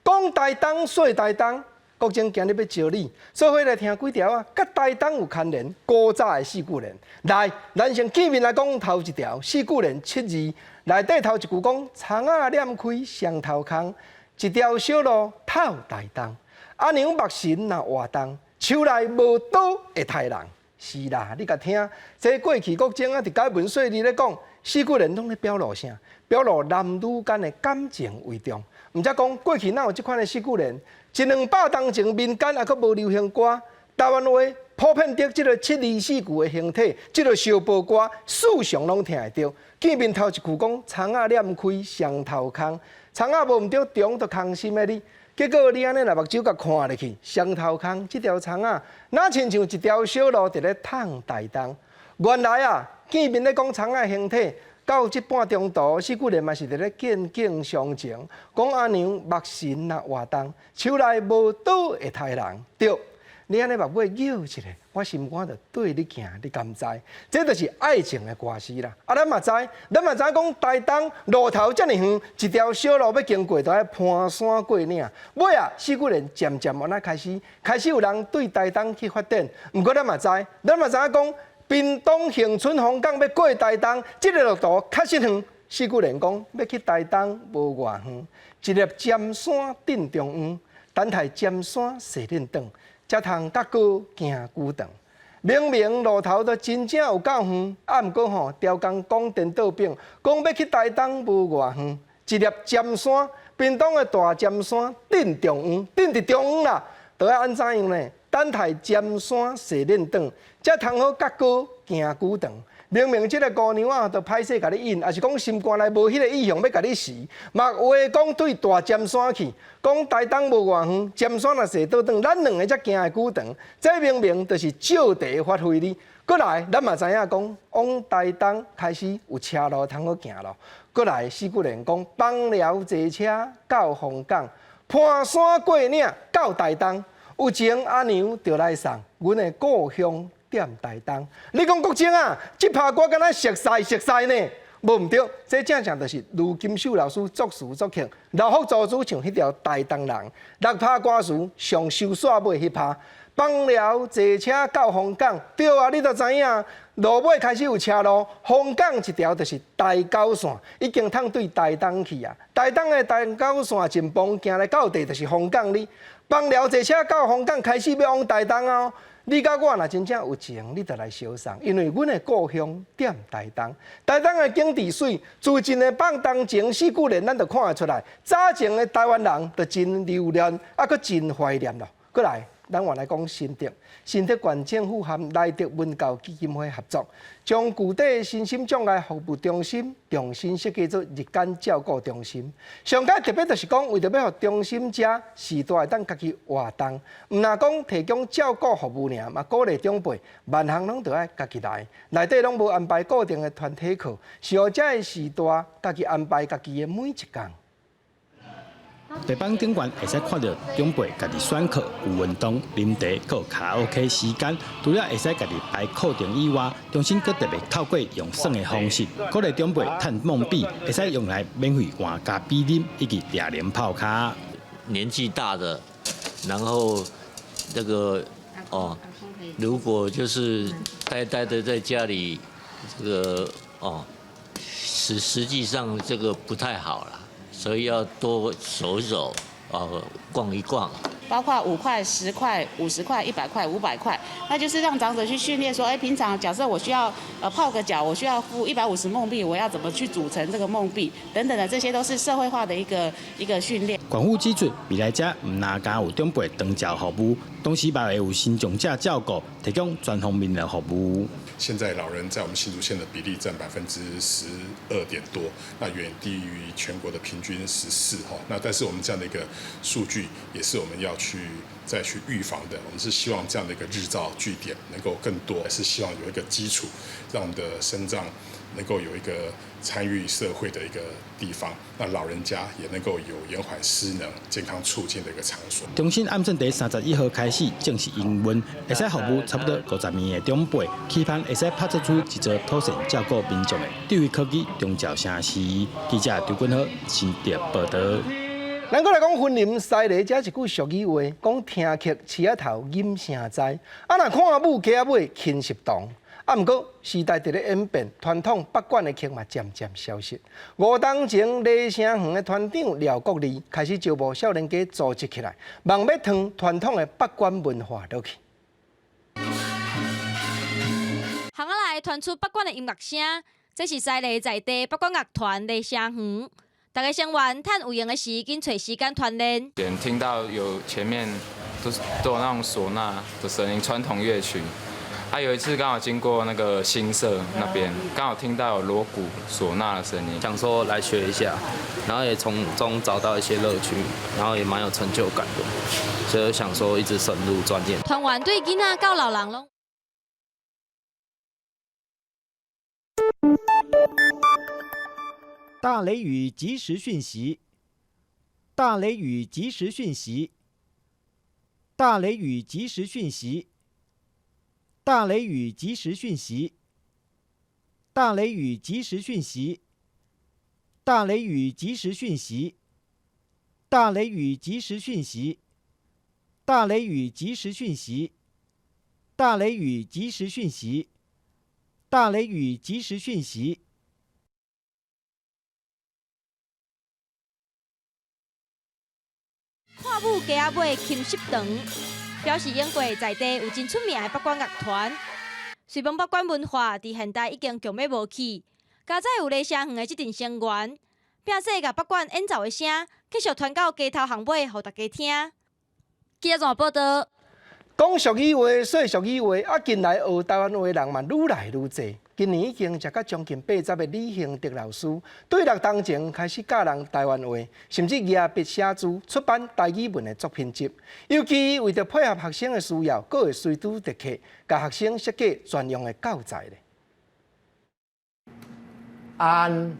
講台東說台東。國政今日欲招你，做伙來聽幾條啊，佮台東有牽連古早的四句聯。來，咱先見面來講頭一條，四句聯七字，內底頭一句講窗仔簾開雙頭空，一條小路透台東。阿娘目神若活動，手內無刀會刣人。是啦，你共聽，這過去國政啊，佇解文說字咧講，四句聯攏咧表露啥？表露男女間的感情為重。毋則講過去哪有這款的四句聯？一兩百冬前，民間猶閣無流行歌，台灣話普遍得這个七字四句的形體，這个相報歌，時常攏聽會著。見面頭一句講，窗仔簾開雙頭空，窗仔無毋著，中就空心的你。結果你按呢若目睭共看入去，雙頭空這條蔥仔，若親像一條小路佇咧迵台東。原來啊，見面咧講蔥仔形體，到這半中途，四句連嘛是佇咧見景傷情，講阿娘目神若活動，手內無刀會刣人，對。你按呢目尾搖一下，我心肝就對你行，你敢知？這就是愛情的歌詞啦。啊，咱嘛知，咱嘛知講台東路頭遮爾遠，一條小路欲經過，都愛攀山過嶺。尾啊，四句連漸漸按呢開始，開始有人對台東去發展。毋過咱嘛知，咱嘛知影講，屏東恆春楓港欲過台東，這個路途確實遠。四句連講欲去台東無偌遠，一粒尖山鎮中央，等待尖山踅恁轉。才通較閣行久長。明明路頭都真正有夠遠，啊，毋過吼，刁工講顛倒反，講欲去台東無偌遠，一粒尖山，屏東的大尖山鎮中央，鎮佇中央啦，著愛按怎樣呢？等待尖山踅恁轉，才通好較閣行久長。明明這個姑娘啊，就歹勢共你引，抑是講心肝內無彼個意向欲共你死，嘛話講對大尖山去，講台東無偌遠，尖山若踅倒轉，咱兩个才行會久長。這明明就是借題發揮哩。閣來，咱嘛知影講，往台東開始有車路通好行咯。閣來，四句連講，枋寮坐車到楓港，攀山過嶺到台東，有情阿娘就來送，阮的故鄉踮台東。你講國政啊，這拍歌敢若熟似熟似呢？無毋對，這正正就是盧金秀老師作詞作曲，劉福助主唱彼條台東人，六拍歌詞上收煞尾彼拍。枋寮坐車到楓港，對啊，你都知影，路尾開始有車路，楓港一條就是台九線，已經通對台東去啊。台東的台九線真崩，行來到底就是楓港哩。枋寮坐車到楓港，開始欲往台東哦。你佮我若真正有情，你就來相送，因為阮的故鄉踮台東，台東的景致媠，自一个放當前四句連，咱就看會出來。早前的台灣人就真留戀，啊，閣真懷念咯。閣來，咱換來講新竹，新竹縣政府和萊德文教基金會合作，將舊底身心障礙服務中心重新設計做日間照顧中心。上蓋特別就是講，為著欲予中心遮序大會當家己活動，毋但講提供照顧服務爾，嘛鼓勵長輩萬項攏著愛家己來，內底攏無安排固定的團體課，是予遮的序大家己安排家己的每一工。地板頂懸會使看著長輩家己選課、有運動、啉茶、閣有卡拉 OK 時間。除了會使家己排課程以外，中心閣特別透過用耍的方式，鼓勵長輩趁夢幣，會使用來免費換咖啡啉以及掠奶泡跤。年紀大的，然後那個哦，如果就是呆呆的在家裡，這個哦，實際上這個不太好啦。所以要多走走，啊，逛一逛。包括5塊、10塊、50塊、100塊、500塊，那就是讓長者去訓練說，哎，平常假設我需要泡個腳，我需要付150夢幣，我要怎麼去組成這個夢幣等等的，這些都是社會化的一個訓練。縣府指出，未來遮毋但焦有長輩長照服務，同時嘛會有身障者照顧，提供全方面的服務。現在老人在我們新竹縣的比例佔12%多，那遠低於全國的平均14哈。那但是我們這樣的一個數據，也是我們要去再去預防的。我們是希望這樣的一個日照據點能夠更多，是希望有一個基礎，讓我們的身障能夠有一個參與社會的一個地方，那老人家也能夠有延緩失能、健康促進的一個場所。中心按算佇31號開始正式營運，會使服務差不多50名的長輩，期盼會使拍造出一座妥善照顧民眾的智慧科技長照城市。記者張君豪新竹報導。咱閣來講雲林西螺，這一句俗語話，講聽曲鼠仔頭吟聲知，啊若看舞雞仔尾輕十同。啊，毋過時代佇咧演變，傳統北管的曲嘛漸漸消失。五冬前，螺聲園的團長廖國利開始招募少年家組織起來，望欲傳傳統的北管文化落去。巷仔內傳出北管的音樂聲，這是西螺在地北管樂團螺聲園。逐个成員趁有閒的時，緊揣時間團練。聽到有前面都有那種嗩吶的聲音，傳統樂曲。啊，有一次剛好經過那個新社那邊，剛好聽到有鑼鼓嗩吶的聲音，想說來學一下，然後也從中找到一些樂趣，然後也蠻有成就感的，所以想說一直深入鑽研。團員對囡仔到老人攏。大雷雨即時訊息，大雷雨即時訊息，大雷雨即時訊息。大雷雨即時訊息，大雷雨即時訊息，大雷雨即時訊息，大雷雨即時訊息，大雷雨即時訊息，大雷雨即時訊息，大雷雨即時訊息。看舞街仔尾琴瑟堂。表示英國在地有真出名的北管樂團，雖罔北管文化佇現代已經強欲無去，佳哉有雷聲園的這陣成員，拼勢共北管演奏的聲，繼續傳到街頭巷尾，予大家聽。記者綜合報導。講俗語話，說俗語話，啊，近來學台灣話的人嘛愈來愈濟。今年已經食到將近80的李興德老師，對6當前開始教人台灣話，甚至舉筆寫字出版台語文的作品集。尤其為著配合學生的需要，閣會隨拄特課，共學生設計專用的教材咧。安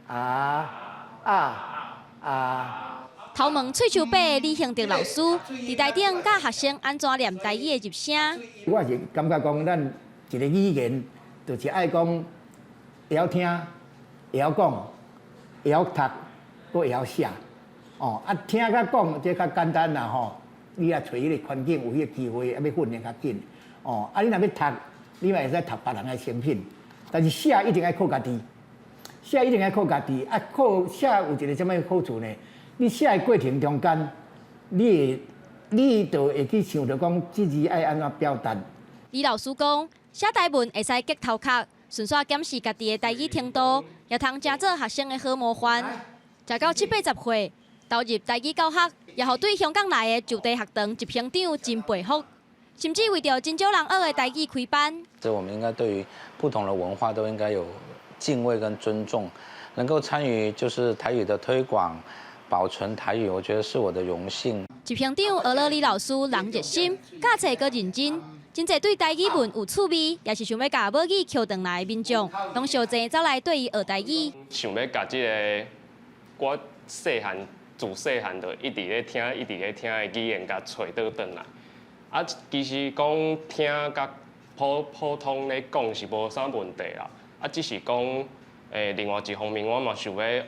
啊啊啊！頭毛喙鬚白的李興德老師，佇台頂教學生按怎念台語的入聲。我是感覺講，咱一個語言就是愛講，會曉聽，會曉講，會曉讀，閣會曉寫。哦，啊聽佮講這較簡單啦吼。你若揣彼個環境有彼個機會，啊欲訓練較緊。哦，啊你若欲讀，你嘛會使讀別人的成品，但是寫一定愛靠家己，寫一定愛靠家己。啊，靠寫有一個啥物好處呢？你寫的過程中間，你就會去想著講，這字愛按怎表達。李老師講，寫台文會使激頭殼，順紲檢視家己的台語程度，也通成做學生的好模範。食到七八十歲，投入台語教學，也予對香港來的就地學堂執行長真佩服，甚至為著真少人學的台語開班。這我們應該對於不同的文化都應該有敬畏跟尊重，能夠參與就是台語的推廣。保存台語，我覺得是我的榮幸。執行長俄勒李老師人熱心，教冊閣認真，真濟對台語文有趣味，也是想欲共母語抾轉來的民眾，攏相爭走來對伊學台語。想欲共這个我細漢自細漢就一直咧聽，一直咧聽的語言，共揣倒轉來。啊，其實講聽佮普普通咧講是無啥問題啦。啊，只是講。另外一方面，我嘛想欲學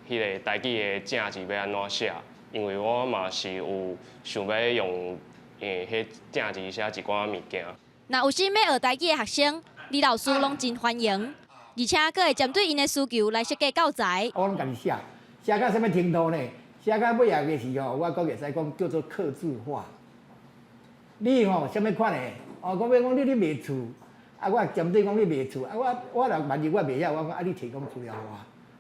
彼个台語的正字欲按怎寫，因為我嘛是有想欲用彼正字寫一寡物件。若有心欲學台語的學生，李老師攏真歡迎，而且閣會針對𪜶的需求來設計教材。我攏家己寫，寫到啥物程度呢？寫到尾仔的時候，我閣會使講叫做客製化。你吼啥物款的？哦，我欲講你咧賣厝。啊！我針對講你賣厝，啊！我我若萬一我袂曉，我講啊，你提供資料予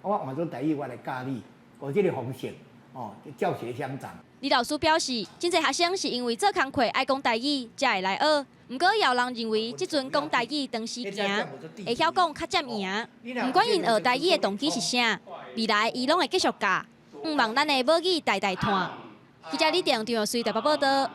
我，我換做台語我來教你，用這个方式，哦，教學相長。李老師表示，真濟學生是因為做工課愛講台語，才會來學。毋過也有人認為，這陣講台語當時行，會曉講較佔贏。毋管𪜶學台語的動機是啥，未來伊攏會繼續教，向望咱的母語代代傳。記者李定、張玉穗台北報導。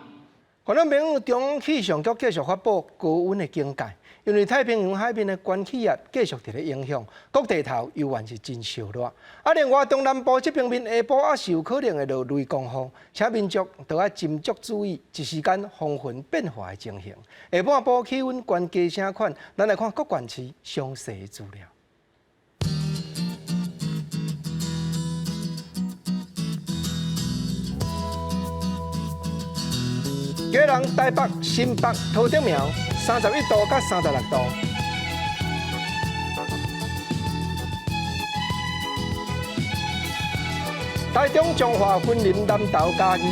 觀眾朋友，中央氣象局繼續發布高溫的警戒，因為太平洋海面的懸氣壓繼續佇咧影響，各地頭猶原是真燒熱。啊，另外中南部這邊面下晡也是有可能會落雷公雨，請民眾都愛斟酌注意一時間風雲變化的情形。下半晡氣溫懸低啥款？咱來看各縣市詳細的資料。基隆、台北、新北、桃竹苗，31度到36度。台中、彰化、雲林、南投、嘉義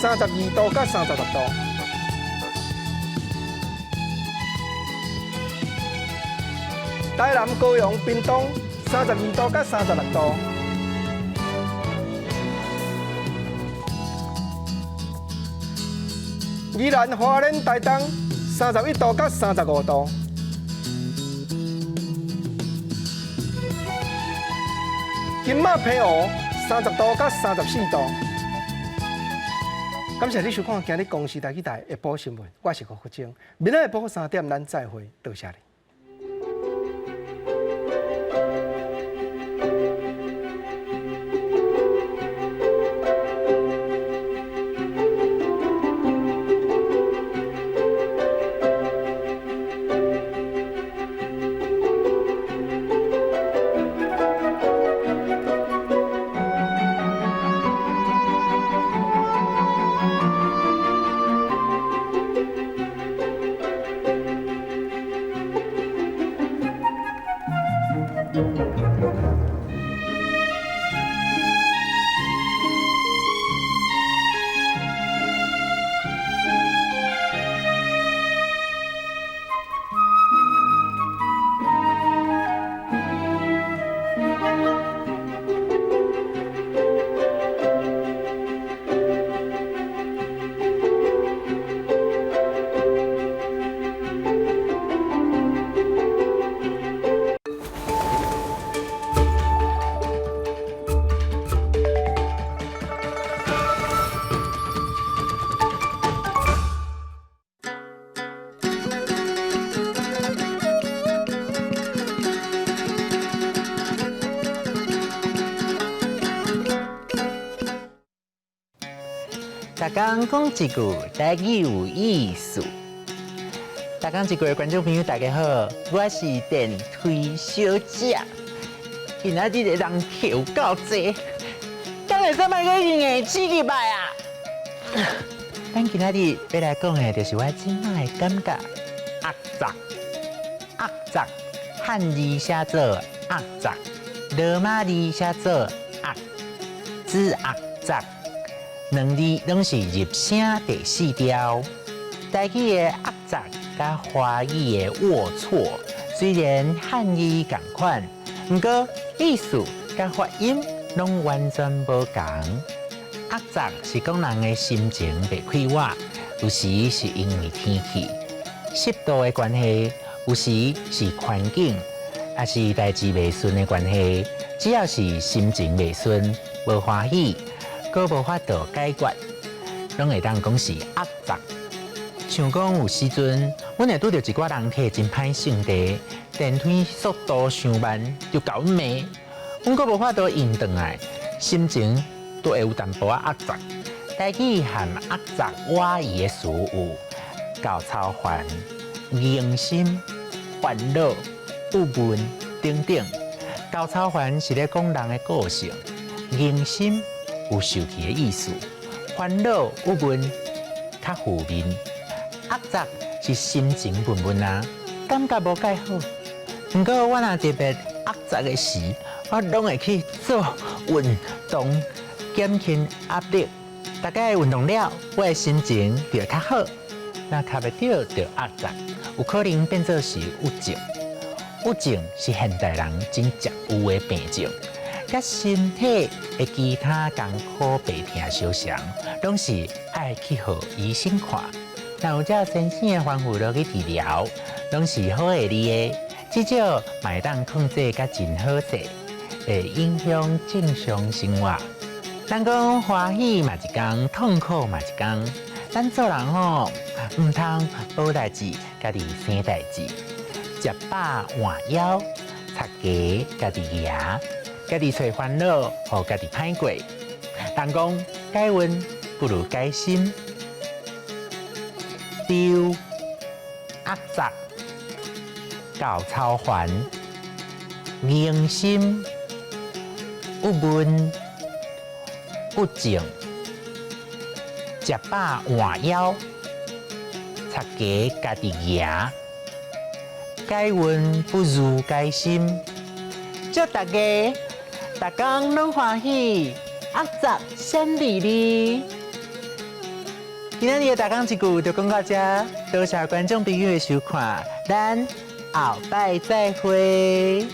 ，32度到36度。台南、高雄、屏東，32度到36度。宜蘭、花蓮、台東， 31度到35度。金马澎湖30度到34度。感谢你收看今日公视台语台下晡新闻，我是吴福清。明仔下晡3点，咱再会，多谢你。逐工讲一句台语有意思。逐工一句的观众朋友，大家好，我是电梯小姐。今仔日的人客有够济，敢会使莫阁硬挤入来啊？咱今仔日欲来讲的，就是我这摆的感觉。压榨，压榨，汉字写做压榨，罗马字写做压，子压榨。两字拢是入声第四调。台语的压榨佮华语的龌龊，虽然汉字仝款，毋过意思佮发音拢完全无仝。压榨是讲人的心情袂快活，有时是因为天气、湿度的关系，有时是环境，抑是代志袂顺的关系。只要是心情袂顺、无欢喜，阁无法度解决，拢会当讲是压榨。像讲有时阵，阮会拄著一寡人客真歹性地，电梯速度伤慢，就共阮骂，阮阁无法度应转来，心情都会有淡薄仔压榨。台语含压榨倚意的词有厚操烦、硬心、烦恼、郁闷等等。厚操烦是咧讲人的个性，硬心有受气的意思，烦恼、郁闷较负面。压榨是心情闷闷啊，感觉无盖好。毋过我若特别压榨的时，我拢会去做运动，减轻压力。大概运动了，我的心情就会较好。若卡袂著就压榨，有可能变做是郁症。郁症是现代人真常有的病症，佮身体的其他艰苦病痛相像，拢是爱去予医生看。若有照先生的吩咐落去治疗，拢是好会利的，至少嘛会当控制甲真好势，会影响正常生活。人讲欢喜嘛一工，痛苦嘛一工。咱做人吼，毋通无代志，家己生代志，食饱换枵，贼鸡家己蜈，家己揣烦恼，予家己歹过。人讲解运不如解心。丢压榨、厚操烦、硬心、郁闷、郁症、食饱换枵、贼鸡家己蜈，解运不如解心。祝大家逐工拢欢喜，压榨闪利利。今仔日的逐工一句就讲到这，多谢观众朋友的收看，咱后摆再会。